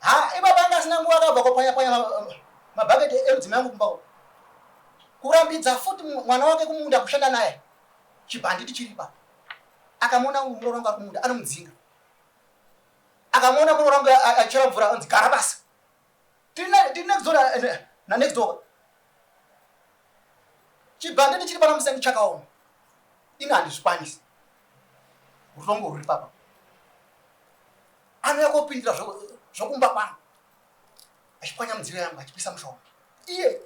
ha ipapa anga asina nguva akabva kopwanya pwanya mabhaketi emudzimai angu kumba kurambidza futi mwana wake kumunda kushanda naye chibhanditi chiri pa akamuona muroora wangu ari kumunda anomudzinga akamuona muroora wangu achichera mvura anzi gara basa tiri next door na next door chibhanditi chiri pana Musengi chakaoma ini handizvikwanisi rutongo ruri papa anouya kopindira zvokumba kwangu achipwanya mudziyo yangu achipisa mushonga iye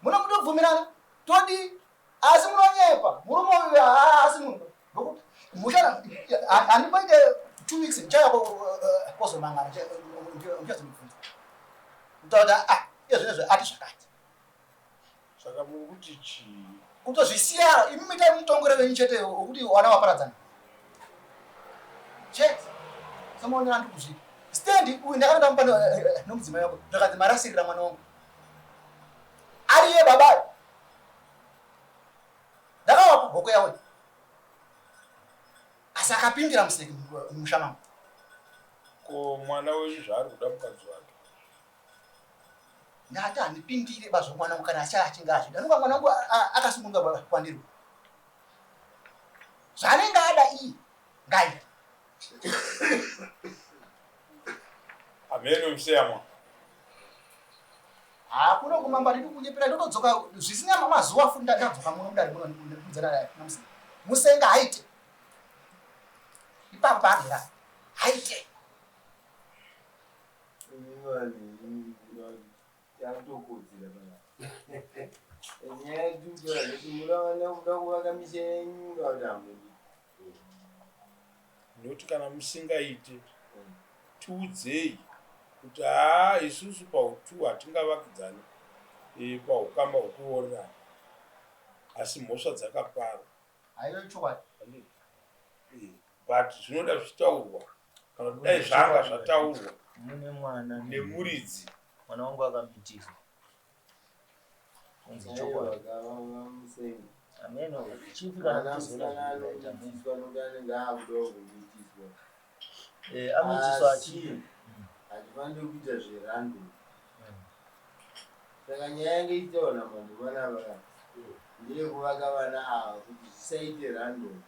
muno mutobvumirana todii asi munonyepa murume uyu haasi munhu nokuti mushana handimboite 2 weeks ndichauya kozomangana ndichazomubvunza kutaura kuti ah iye zvinezvi ati zvakati. Saka muri kuti chii? Kutozvisiya imi muita mutongero wenyu chete wekuti wana waparadzana chete semaonero andiri kuzviita stand uyu ndakanoda mupa nomudzimai wako zvakanzi marasirira mwana wangu ariye baba ndakawapa hoko yawo asi akapindira museki mumusha mangu. Ko mwana wenyu zvaari kuda mukadzi wake? Ndati handipindire bazvo mwana wangu kana acha achinge azvida nonga mwana wangu akasununguka kwandiri zvaanenge ada iye ngaite. Ameno museyamwa. Hakuna kumamba ndidi kunyepera ndotodzoka zvisina mazuva futi ndadzoka muno mudare muno ndikudzana naMusenga. Musenga haite. Ipapo paagera haite. Imi vanhu imi munoda yakutokodzera panapa. Nyaya yatiri kutaura ndekuti munoda kuda kuvaka misha yenyu kana kuti hamudi. Nekuti kana musingaite tiudzei kuti haa isusu pautu hatingavakidzani paukama hwekuroorerana asi mhosva dzakaparwa. Haiwa ichokwadi. But zvinoda zvichitaurwa kana kuti dai zvanga zvataurwa mune mwana nemuridzi. Mwana wangu akamitiswa. Kunzi chokwadi. Ameno chipi kana Mwana musikana anomitiswa nokuti anenge aakudawo kumitiswa. Amitiswa achi Hatifaniri kuita zverandom. Saka nyaya yange ichitaura namambo vanava ka ndeyekuvaka vana ava kuti zvisaite random.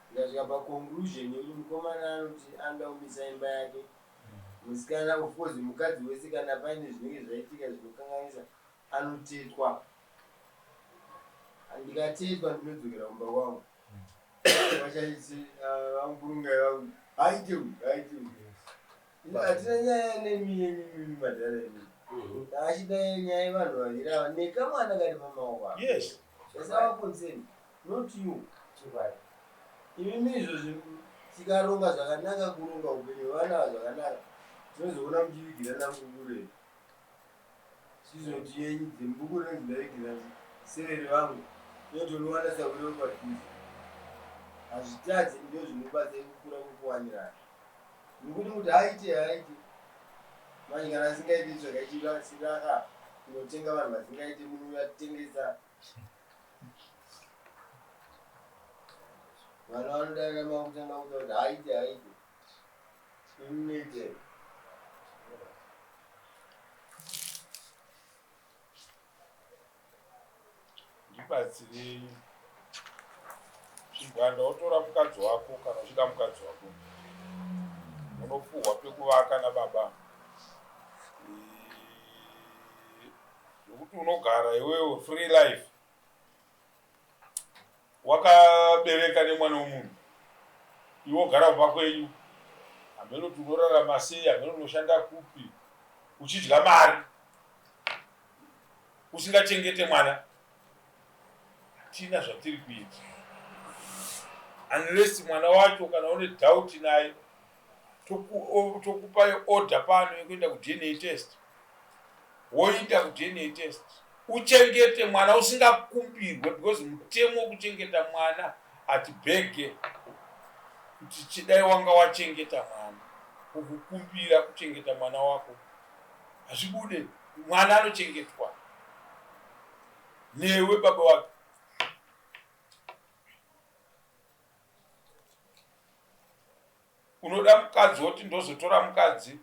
Tikasvika paconclusion yekuti mukomana anoti anoda kumisa imba yake, musikana of course mukadzi wese kana paine zvinenge zvaitika zvinokanganisa anotetwa. Ndikatetwa ndinodzokera kumba kwangu. Vachaiti vamkurungai vangu haite uyu haite uyu. Hatina nyaya nemi yenyu mimi madhara imi. Achida nyaya yevanhu vaviri ava nekamwana kari pamaoko ava. Yes. That's our concern, not you. Imimi izvozvi tikaronga zvakanaka kuronga upenyu hwevana ava zvakanaka tinozoona muchivigirana mukukure. Sizoti yenyu dzembuku rinonzi ndaigira severe vangu inotonowana sahwira wepadhuze. Hazvitadze ndozvinobatsira kukura kwekuwanirana. Nokuti kuti haite haite manje kana asingaite tsvaga chiraka kunotenga vanhu vasingaite munovatengesa. Vana vanodarira makutanga kutaura kuti haite haite. Imi munoite. Ndibatsirei. Chibwanda wotora mukadzi wako kana uchida mukadzi wako. Unopuhwa pekuvaka nababa. Zvekuti unogara iwewe free life. Wakabereka nemwana wemunhu. Iwe wogara kumba kwenyu. Hameno kuti unorarama sei, hameno unoshanda kupi. Uchidya mari. Usingachengete mwana. Hatina zvatiri kuita. Unless mwana wacho kana une doubt naye tokupa order pano yekuenda kuDNA test. Woenda kuDNA test. Uchengete mwana usingakumbirwe because mutemo wekuchengeta mwana hatibhege kuti chidai wanga wachengeta mwana. Kukukumbira kuchengeta mwana wako hazvibude. Mwana anochengetwa newe baba wake. Unoda mukadzi woti ndozotora mukadzi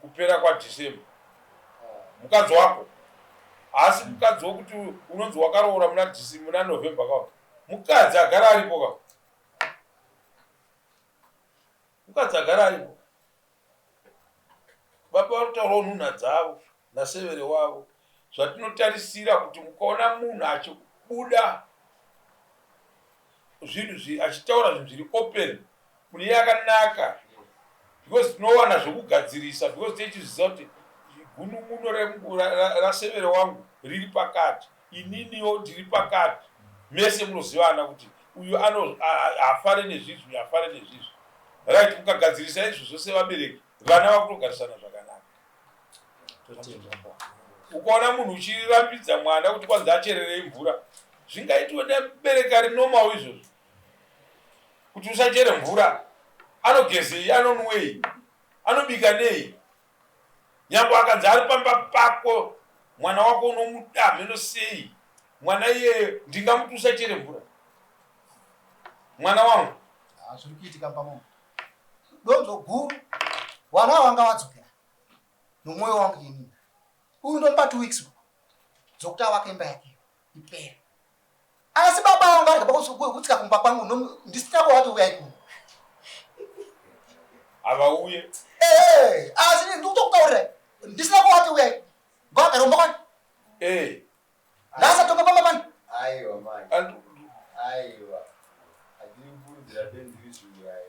kupera kwaDecember. Mukadzi wako haasi mukadzi wokuti unonzi wakaroora muna December, muna November ka. Mukadzi agara aripo ka. Mukadzi agara aripo. Baba vari kutaurawo nhunha dzavo nasevere wavo. Zvatinotarisira kuti mukaona munhu achibuda zvinhu achitaura zvinhu zviri open mune yakanaka because tinowana zvekugadzirisa because tichizviziva kuti gunun'uno rasevere wangu riri pakati, ininiwo ndiri pakati, mese munozivana kuti uyu haafare nezvizvi, uyu haafare nezvizvi. Right, mukagadzirisa izvozvo sevabereki, vana vakutogarisana zvakanaka. Ukaona munhu uchirambidza mwana kuti kwanzi achererei mvura, zvingaitwe nemubereki ari normal izvozvo kuti usachere mvura. Anogezei, anonwei, anobika nei? Nyangwe akanzi ari pamba pako, mwana wako unomuda hameno sei, mwana iyeye ndingamuti usachere mvura mwana wangu. Zviri kuitika pamwe donzo guru, vana vanga vadzokera nomwoyo wangu inini. Uyu ndomupa 2 weeks dzokuti avake imba yake ipere. Asi baba vangu varega kutsika kumba kwangu ndisina kuvati uyai kuno. Havauye. Asi ndikutokutaurira ndisina kuvati uyai. Ngavagare kumba kwangu. Ngasatonga pamba pano. Aiwa mai. Aiwa. Hatiri kukurudzira benzi rizviuraye.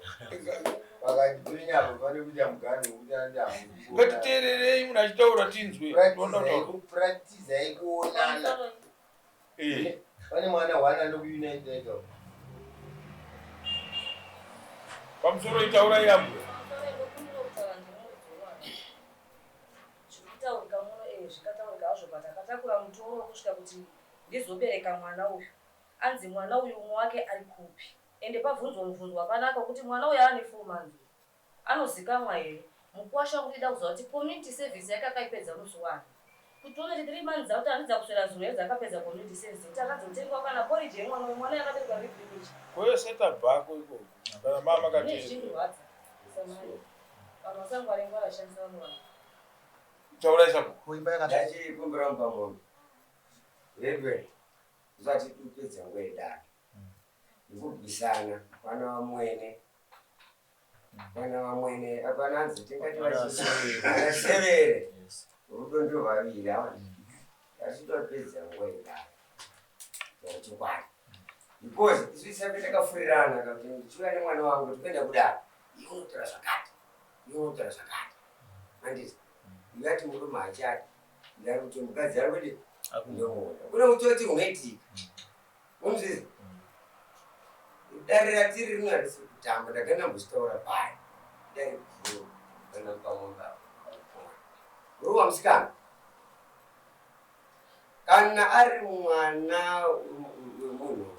Pakati penyu apa pane kuita muganhu wekuti anoti hamusi kuonana. Ngatiteererei munhu achitaura tinzwe. Practice kuonana. Pane mwana one anokuunited. Pamusoro itaura yambo. Zvirikutaurika muno zvikataurika hazvo but akatakura mutoro wekusvika kuti ndizobereka mwana uyu. Anzi mwana uyu umwe wake ari kupi? Ende pabvunzwa mubvunzo wakanaka wekuti mwana uyu ane 4 months uyu. Anozikamwa here? Mukuwasha wangu ndida kuziva kuti community service yake akaipedza musi wani. Kuti tione kuti 3 months dzauti handidza kuswera zuro here dzakapedza community service yekuti akazotengwa kana porridge yemwana uyu mwana yakaberekwa riri premature. Kwese tabako ikoko. Kana mama katenda. Zvine zvichindirwadza. Samai. Vanhu vasangware ngwara shandisa vamwe vanhu. Taurai sabhuku. Ko imba yakati Ndachikumbira mupamombe. Vedwe usati upedza nguva yedare. Nekubvisana kwana vamwene. Kwana vamwene apana hanzi tingati vana severe. Rudo ndovaviri ava. Achitopedza nguva yedare. Chokwadi. Because isu isabe takafurirana kuti ndichiuya nemwana wangu tikuenda kudare. Iwe unotaura zvakati. Iwe unotaura zvakati. Handiti? Iwe ati murume haachadi. Ndari kuti mukadzi ari kuti ndomuona. Kune utsotsi hunoitika. Unozviziva? Dare ratiri rino harisi kutamba. Ndagara ndambozvitaura paya. Dare guru kana pamwe Ruwa musikana. Kana ari mwana wemunhu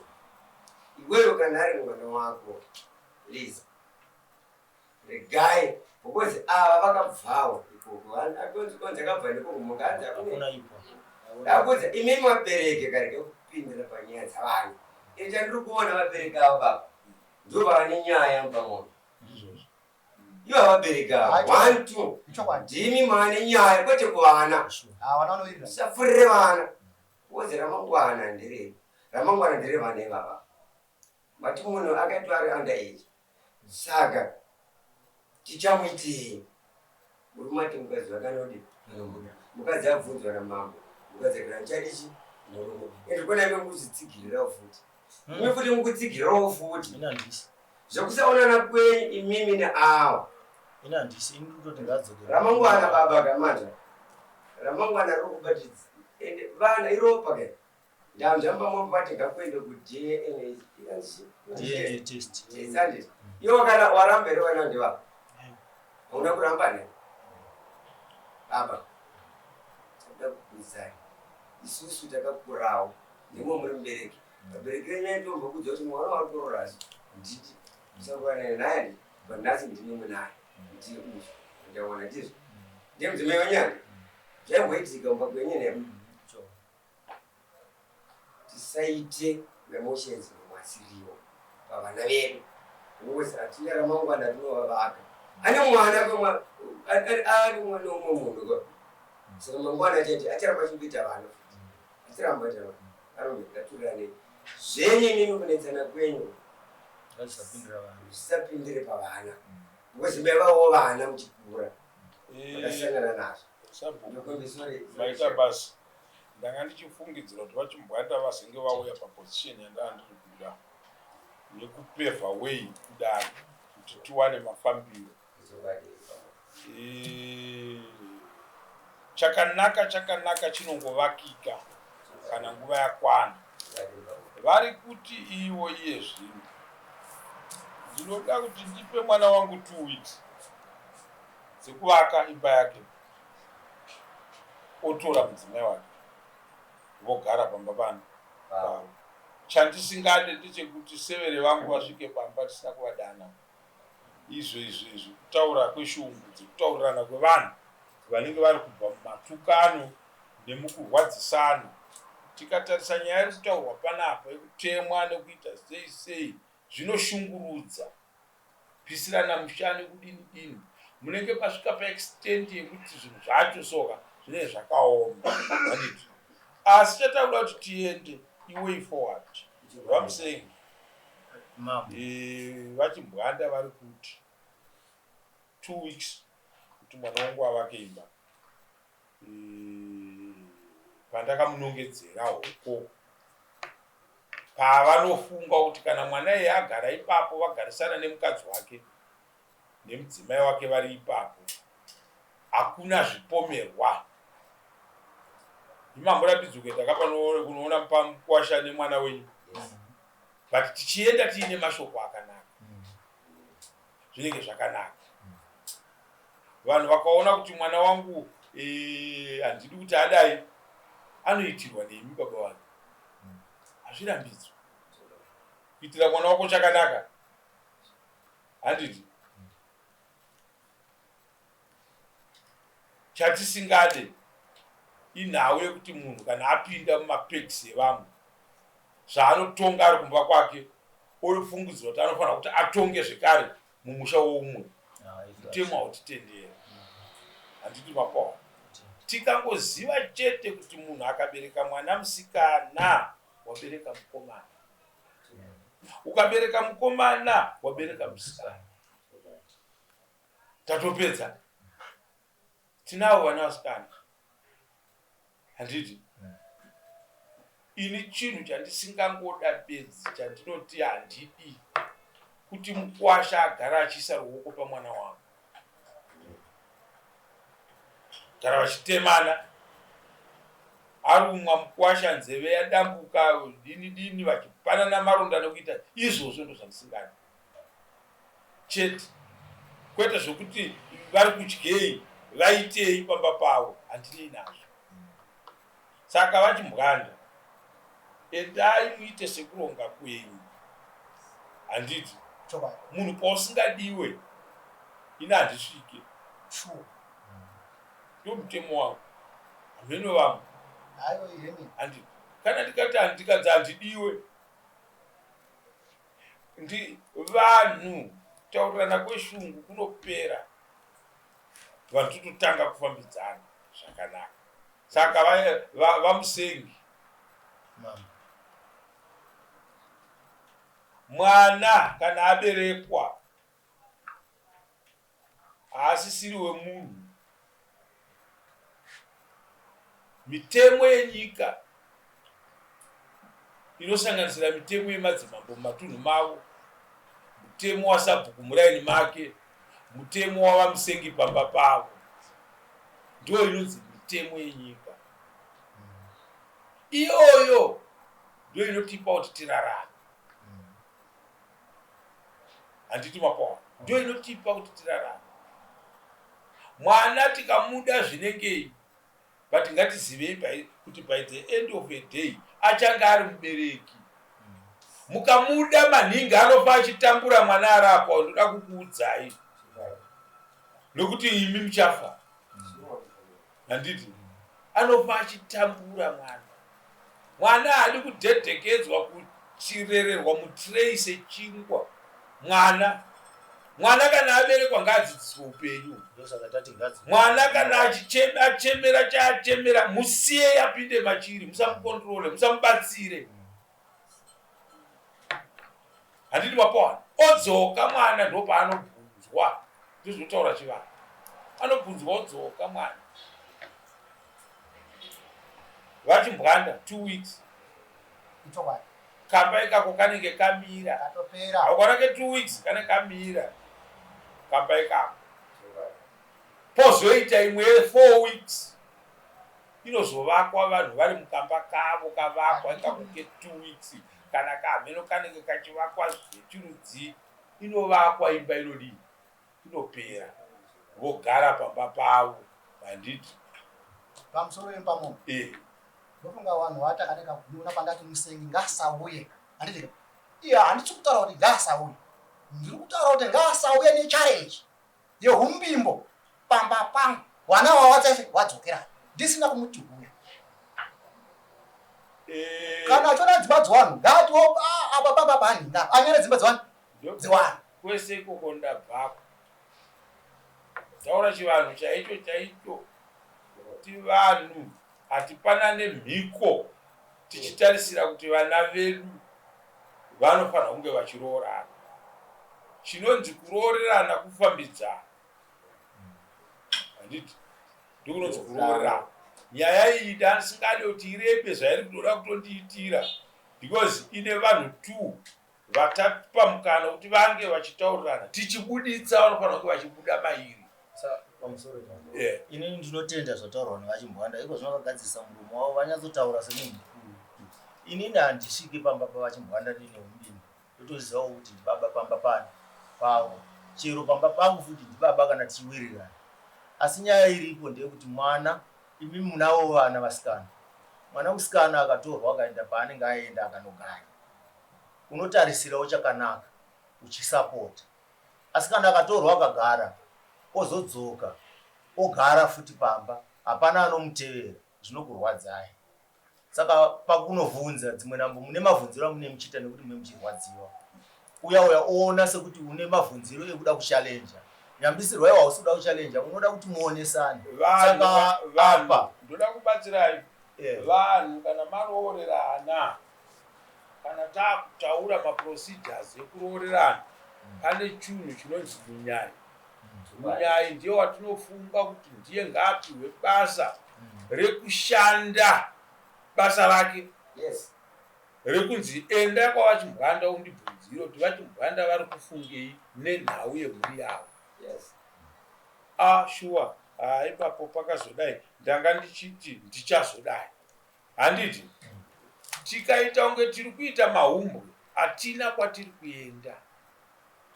iwewe kana ari mwana wako Liza regai because ava vakabvawo ikoko atonzi konzi akabva nekoko mukanzi Hakuna ipo. Ndakudza imi vabereki karege kupindira panyaya dzavanhu. Ini chandiri kuona vabereki ava baba ndo vane nyaya mupamombe. Ndizvozvo. Ivo vabereki ava Hai, one two ichokwadi. ndimi mane nyaya kwete kuvana. Sure. Ah, vana vanowirirana. Musafurire vana. Wozi ramangwana nderei? Ramangwana nderevana ivava. Mati munhu akaitwa ari under age. Saka tichamuitei? Murume ati mukadzi wake anodi anomuda. Mukadzi abvunzwa namambo. Mukadzi akati handichadi chi murume. Ende kona ime mukuzvitsigirirawo futi. Imi futi mukutsigirirawo futi. Ini handisi. Zvekusaonana kwenyu imimi neawa. Ini handisi. Ini ndiri kutoti ngaadzokere. Ramangwana baba kamanja. Ramangwana riri kubatidza. Ende vana iropa ke. Ndanzvamba mopati ngakuende ku DNA. DNA test. Tisanditi. Iwe kana waramba here vana ndivava? Hauna kuramba ne? Baba. Tinoda kukuudzai. Isusu takakurawo. Ndimo muri mubereki. Vabereki venyu vaitombokudza kuti mwana wari kuroora ndidi. Musakuwanana naye but nhasi ndimi munaye. Ndiye uyu. Ndaona ndizvo. Ndiye mudzimai wenyanga. Zvaimboitika mumba kwenyu nemo. Sure. Tisaite maemotions masiriwo pavana vedu. Because hatina ramangwana rinovavaka. Ane mwana kwemwa- ari mwana womwe munhu ko. Saka mangwana chete acharamba achingoita vana futi. Acharamba achiita vana. Arume ngatiwirirane. Zvenyu imimi kunetsana kwenyu Ngazvisapindira vana. zvisapindire pavana. Because maivawo vana muchikura. Makasangana nazvo. Sabhuku Ndokumbi sorry. maita basa. Ndanga ndichifungidzira kuti vachimbwanda vazenge vauya paposition yandanga ndiri kuda yekupevha way kudare kuti tiwane mafambiro. Chokwadi. Chakanaka chakanaka chinongovakika kana nguva yakwana. Vari kuti ivo iye zvino ndinoda kuti ndipe mwana wangu 2 weeks dzekuvaka imba yake, otora mudzimai wake vogara pamba pano pavo. Chandisingade ndechekuti severe vangu vasvike pamba tisina kuvadana. Izvo izvo izvi kutaura kweshungu dzekutaurirana kwevanhu vanenge vari kubva mumatukano nemukurwadzisana. Tikatarisa nyaya iri kutaurwa panapa yekutemwa nekuita sei sei zvinoshungurudza. Pisirana musha nekudini dini. Munenge pasvika paextent yekuti zvinhu zvacho soka zvinenge zvakaoma. Handiti? Asi chatakuda kuti tiende iway forward. Vamusenge. Mambo. Vachimbwanda vari kuti 2 weeks kuti mwana wangu avake imba. Pandakamunongedzera hoko pavanofunga kuti kana mwana iye agara ipapo vagarisana nemukadzi wake nemudzimai wake vari ipapo hakuna zvipomerwa. Imamborambidzwe kuenda kapano kunoona mukwasha nemwana wenyu. But tichienda tiine mashoko akanaka. Zvinenge zvakanaka. Vanhu vakaona kuti mwana wangu handidi kuti adai, anoitirwa nemi baba vangu. Hazvirambidzwi. Kuitira mwana wako chakanaka. Handiti? Chatisingade inhau yekuti munhu kana apinda mumapekisi evamwe zvaanotonga ari kumba kwake ofungidzira kuti anofanira kuti atonge zvekare mumusha woumwe. Mutemo hautitenderi. Handiti mapoa. Tikangoziva chete kuti munhu akabereka mwana musikana wabereka mukomana, ukabereka mukomana wabereka musikana, tatopedza. Tinavo vana vasikana handiti? Ini chinhu chandisingangoda bedzi chandinoti handidi kuti mukwasha agara achiisa ruoko pamwana wangu, gara vachitemana, arumwa mukwasha nzeve yadambuka dini dini, vachipanana maronda nekuita izvozvo, ndozvandisingadi chete, kwete zvokuti vari kudyei vaitei pamba pavo, handinei nazvo. Saka vachimbwanda, endai muite sekuronga kwenyu, handiti? Munhu pausingadiwe ini handisvike, ndo mutemo wangu, hameno vamwe, handiti? Kana ndikati handikanzi handidiwe ndi vanhu, kutaurirana kweshungu kunopera, vanhu tototanga kufambidzana zvakanaka. Saka vaMusengi, mwana kana aberekwa haasisiri wemunhu. Mitemo yenyika inosanganisira mitemo yemadzimambo mumatunhu mavo, mutemo wasabhuku muraini make, mutemo wavaMusengi pamba pavo, ndiyo inonzi mitemo yenyika. Iyoyo ndiyo inotipa kuti tirarame, handiti? Mapawa ndiyo inotipa kuti tirarame. Mwana tikamuda zvinengei, but ngatizivei kuti by the end of a day achange ari mubereki. Mukamuda maningi anofa achitambura mwana arapwa. Ndoda kukuudzai nokuti imi muchafa, handiti? Anofa achitambura mwana. Mwana haadi kudhedhekedzwa, kuchirererwa mutirei sechingwa. Mwana, mwana kana aberekwa ngaadzidziswe upenyu. Mwana kana achemera chaachemera, musiyei apinde machiri, musamukontrole, musamubatsire, handiti? Mapowana odzoka mwana, ndopaanobvunzwa, ndozvinotaura chivanhu, anobvunzwa odzoka mwana. Vachimbwanda, 2 weeks kamba ikako kanenge kamira. Haukwana ke 2 weeks kanenge kamira kamba ikako. Pozoita imwe ye4 weeks inozovakwa, vanhu vari mukamba kavo kavakwa ikako ke2 weeks kana kamheno kanenge kachivakwa zvechirudzi. Inovakwa imba, inodii, inopera, vogara pamba pavo, handiti? Pamusoro yepamomo. Ndofunga vanhu vatakaneka kuona pandati Musengi ngaasauye, handiti? Iye handisi kutaura kuti ngaasauye, ndiri kutaura kuti ngaasauye nechallenge yehumbimbo pamba pangu. Vana vavatsese wadzokera ndisina kumuti huya. Kana achiona dzimba dzevanhu ngaatiwo apa pamba panhinga anyore dzimba dzevanhu dzevanhu. Kwese ikoko ndabvako. Taura chivanhu chaicho chaicho, kuti vanhu hatipanane mhiko tichitarisira kuti vana vedu vanofanira kunge vachiroorana. Chinonzi kuroorerana kufambidzana, handiti? Ndokunonzi kuroorerana. Nyaya iyi ndasingade kuti irebe zvairi kutoda kutondiitira, because ine vanhu two vatapa mukana kuti vange vachitaurirana, tichibuditsa vanofanira kunge vachibuda mairi. Pamusoro, inini ndinotenda zvataurwa nevachimbwanda iko zvino, vakagadzirisa muromo wavo, vanyatsotaura semunhu mukuru. Inini handisviki pamba pavachimbwanda ndine umbimbo. Ndotozivawo kuti ndibaba pamba pano pavo, chero pamba pangu futi ndibaba kana tichiwirirana. Asi nyaya iripo ndeyekuti mwana, imi munavo vana vasikana, mwana musikana akatorwa akaenda paanenge aenda akanogara, unotarisirawo chakanaka uchisapota. Asi kana akatorwa akagara, ozodzoka ogara futi pamba, hapana anomutevera, zvinokurwadzai. Saka pakunovhunza dzimwe nambo mune mavhunziro amune muchiita nekuti mune muchirwadziwa, uya uya oona sekuti une mavhunziro ekuda kuchallenja. Nyambisirwa iwe hausi kuda kuchallenger unoda kuti muonesane. Vanhu Saka vanhu apa ndoda kubatsirai eh, vanhu kana maroorerana kana taakutaura maprocedures ekuroorerana pane chinhu chinonzi munyai. Munyai ndiye watinofunga kuti ndiye ngaapihwe basa rekushanda basa rake Yes. rekunzi enda kwaVaChimhanda undibvunzire kuti VaChimhanda vari kufungei nenhau yemhuri yavo. Yes. Ah, shuwa, ah, ipapo pakazodai ndanga ndichiti ndichazodai. Handiti tikaita kunge tiri kuita mahumbwe hatina kwatiri kuenda.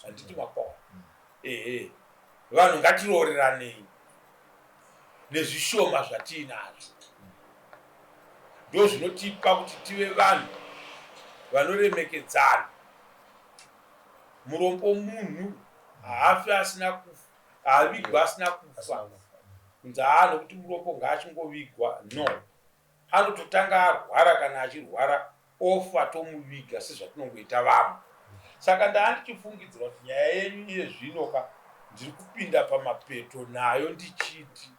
Handiti makwawa. Ehe, vanhu ngatirooreranei nezvishoma zvatiinazvo. Ndozvinotipa kuti tive vanhu vanoremekedzana. Murombo munhu haafi asina kufa, haavigwi asina kufa. Kunzi haa nokuti murombo ngaachingovigwa no. Anototanga arwara kana achirwara ofa tomuviga sezvatinongoita vamwe. Saka ndaandichifungidzira kuti nyaya yenyu iye zvino ka ndiri kupinda pamapeto nayo ndichiti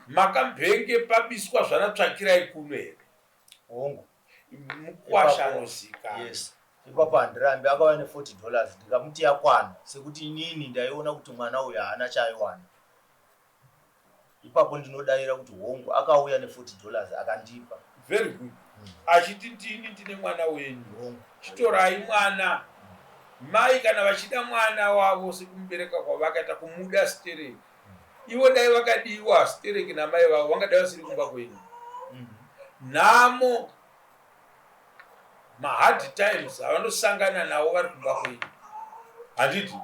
makambenge pabiswa zvana tsvakirai kuno here? Hongu. Mukwasha anozikanwa. Yes. Ipapo handirambi akauya ne 40 dollars ndikamuti yakwana sekuti inini ndaiona kuti mwana uyu haana chaaiwana. Ipapo ndinodaira kuti hongu akauya ne 40 dollars akandipa. Very good. Achiti ndini ndine mwana wenyu. Hongu. Chitorai mwana. Mai kana vachida mwana wavo sekumubereka kwavakaita kumuda stereki. Ivo dai vakadiwa stereki namai vavo vangadai vasiri kumba kwenyu. Nhamo mahard times avanosangana nawo vari kumba kwenyu. Handiti?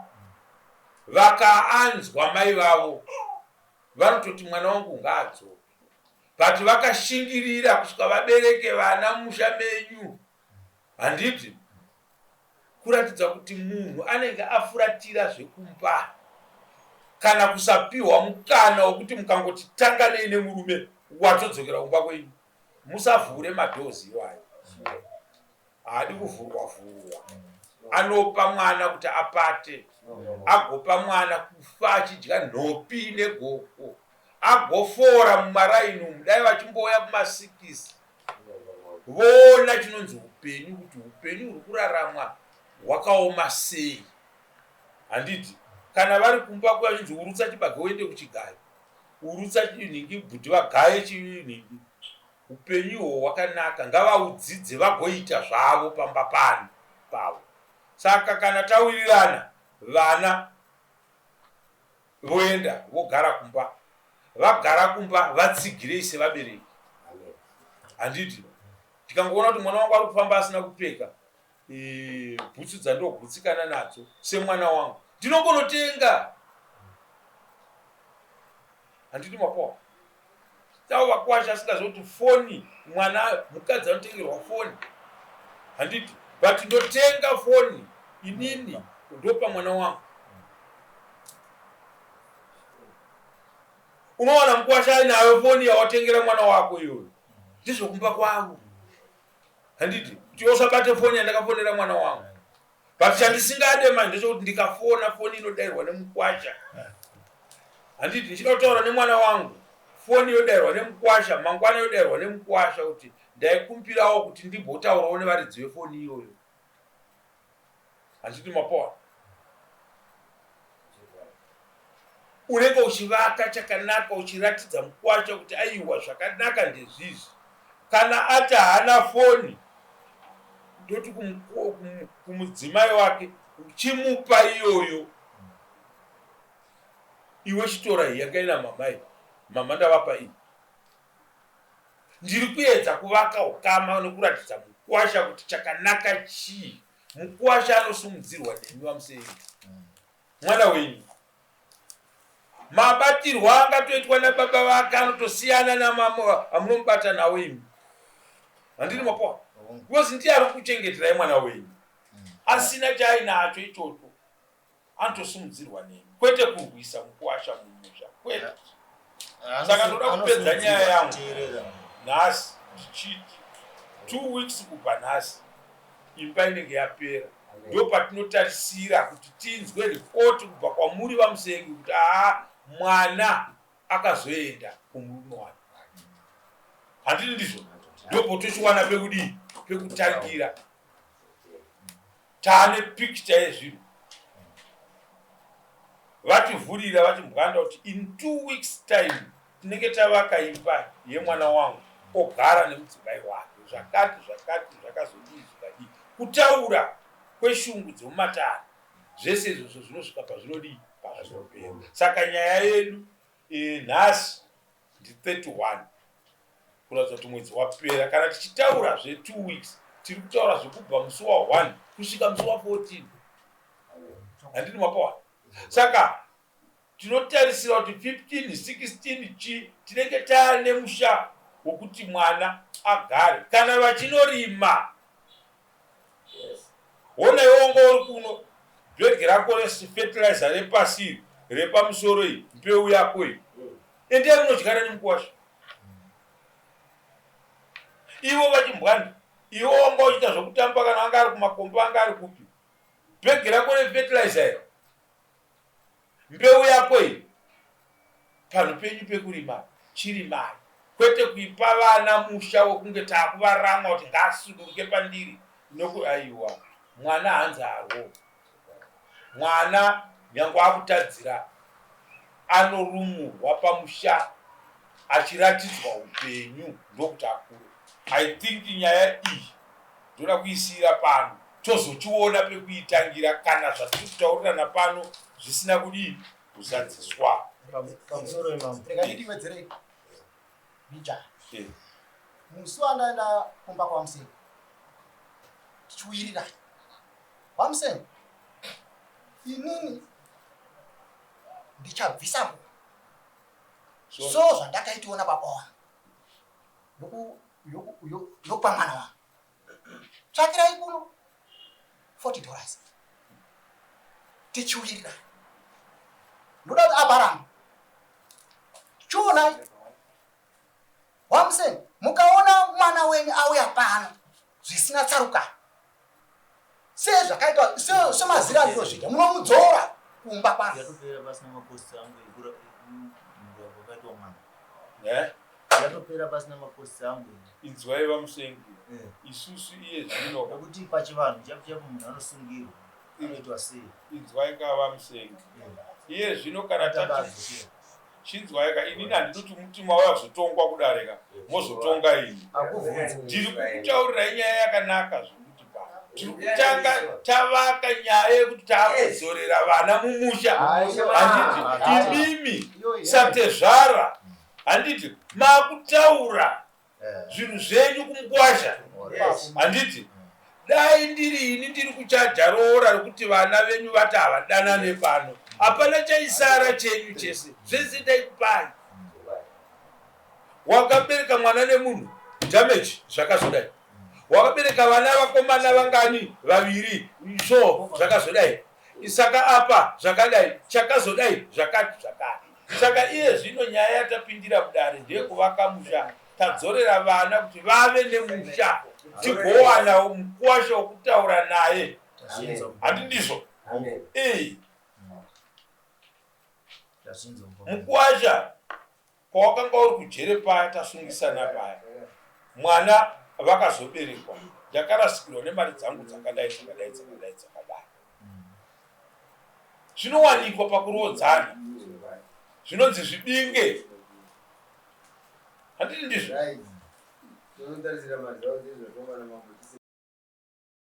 Vakaanzwa mai vavo vanototi mwana wangu ngaadzoke. But vakashingirira kusvika vabereke vana musha menyu. Handiti? Kuratidza kuti munhu anenge afuratira zvekumba kana kusapiwa mukana wekuti mukangoti tanganei nemurume watodzokera kumba kwenyu. Musavhure madoors iwayo. Haadi kuvhurwa vhurwa. Anopa mwana kuti apate, agopa mwana kufa achidya nhopi negoko, agofora mumaraini umu, dai vachimbouya kumasikisi voona chinonzi upenyu, kuti upenyu huri kuraramwa hwakaoma sei. Handiti kana vari kumba kuya chinzi urutsa chibage uende kuchigayo, urutsa chinhingi bhudhi vagaye chinhingi. Upenyu ihwohwo hwakanaka ngavaudzidze vagoita zvavo pamba pano pavo. Saka kana tawirirana vana voenda vogara kumba. Vagara kumba vatsigirei sevabereki. Handiti tikangoona kuti mwana wangu ari kufamba asina kupfeka bhutsu dzandogutsikana nadzo semwana wangu ndinongonotenga. Handiti mapoa tavo vakwasha asingazivi kuti foni mwana mukadzi anotengerwa foni handiti but ndotenga foni inini ndopa mwana wangu. Unowana mukwasha ainayo foni yawatengera mwana wako iyoyo, ndizvo kumba kwavo handiti kuti usabate foni yandakafonera mwana wangu. But chandisingade manje ndechekuti ndikafona foni inodairwa nemukwasha handiti, ndichida kutaura nemwana wangu foni yodairwa nemukwasha, mangwana yodairwa nemukwasha, kuti ndaikumbirawo kuti ndimbotaurawo nevaridzi vefoni iyoyo handiti mapoa. Unenge uchivaka chakanaka uchiratidza mukwasha kuti aiwa zvakanaka ndezvizvi. Kana ati haana foni ndoti kumudzimai wake chimupa iyoyo, iwe chitora iyi yanga ina mama iyi, mama ndavapa iyi. Ndiri kuedza kuvaka ukama nekuratidza mukwasha kuti chakanaka chii. Mukwasha anosumudzirwa nemi vamusei mwana wenyu. Mabatirwo angatoitwa nababa vake anotosiyana namama amunomubata nawo imi. Handiti mapoa? Because ndiye ari kuchengeterai mwana wenyu asina chaainacho ichocho, anotosimudzirwa nemi, kwete kurwisa mukwasha mumusha, kwete. Saka ndoda kupedza nyaya yangu nhasi ndichiti 2 weeks kubva nhasi imba inenge yapera. Ndopatinotarisira kuti tinzwe ripoti kubva kwamuri vaMusengi kuti aa mwana akazoenda kumurume wake. Handiti ndizvo? Ndopotochiwana pekudii pekutangira. Taane picture yezvinhu. Vativhurira vachimbwanda kuti in 2 weeks time tinenge tavaka imba yemwana wangu ogara nemudzimai wake zvakati zvakati zvakazodii zvikadii. Kutaura kweshungu dzemumatare zvese izvozvo zvinosvika pazvinodii pazvinopera. Saka nyaya yedu nhasi ndi 31 kuratidza kuti mwedzi wapera. Kana tichitaura zve 2 weeks tiri kutaura zvekubva musi wa 1 kusvika musi wa 14. Handini mapawana? Saka tinotarisira kuti 15, 16 chi tinenge taane musha wekuti mwana agare kana vachinorima. Hona iwe wanga uri kuno bhegi rako refertilizer repasi iri repamusoro iyi mbeu yako iyi endai munodyara nemukuwasha. Ivo vachimbwanda iwe wanga uchiita zvekutamba kana anga ari kumakomba anga ari kupi bhegi rako refertilizer iri Mbeu yako iyi panhu penyu pekurima chirimai kwete kuipa vana musha wekunge takuvaramwa kuti ngaasuduruke pandiri noku aiwa mwana hanzarwo mwana nyange akutadzira anorumurwa pamusha achiratidzwa upenyu ndokuti akure. I think nyaya iyi ndoda kuisiira pano tozochiona pekuitangira kana zvatiri kutaurirana pano zvisina kudii kuzadziswa. Pamusoro imambo. Rega ndiwedzere mbijana. Musi wandaenda kumba kwaMusengi tichiwirirana. VaMusengi, inini ndichabvisa nguva so zvandakaitiwa nababa wangu yokupa mwana wangu. Tsvakirai kuno 40 dollars tichiwirirana. Ndoda kuti aparambe. Chionai VaMusengi, mukaona mwana wenyu auya pano zvisina tsarukano sezvakaitwa semazira andinozviita munomudzora kumba kwangu. Yatopera pasina maposts angu ekumhura kwakaitwa mwana. Eh? Yatopera pasina maposts angu. Inzwai VaMusengi, isusu iye zvino. Nekuti pachivanhu chapo chapo munhu anosungirwa anoitwa sei? Inzwai ka VaMusengi, iye zvino kana tati chinzwai ka inini handinoti muti mauya kuzotongwa kudare ka mozotonga ini. Ndiri kukutaurirai nyaya yakanaka zvekuti pa tiri kutanga tavaka nyaya yekuti taakudzorera vana mumusha. Handiti imimi satezvara handiti makutaura zvinhu zvenyu kumukwasha handiti dai ndiri ini ndiri kuchaja roora rekuti vana venyu vati havadanane pano hapana chaisara chenyu chese zvese ndaikupai. Wakabereka mwana nemunhu damage zvakazodai, wakabereka vana vakomana vangani vaviri so zvakazodai, saka apa zvakadai chakazodai zvakati zvakati. Saka iye zvino nyaya yatapindira mudare ndeyekuvaka musha, tadzorera vana kuti vave nemusha tigowana mukuwasha wekutaura naye. Handi ndizvo? Eh. Mukuwasha pawakanga uri kujere paya tasungisana paya mwana vakazoberekwa ndakarasikirwa nemari dzangu dzakadai dzakadai dzakadai dzakadai. Zvinowanikwa pakuroodzana zvinonzi zvibinge. Handiti ndizvo? Right. Tinotarisira mazuva kuti zvatongwa namambo.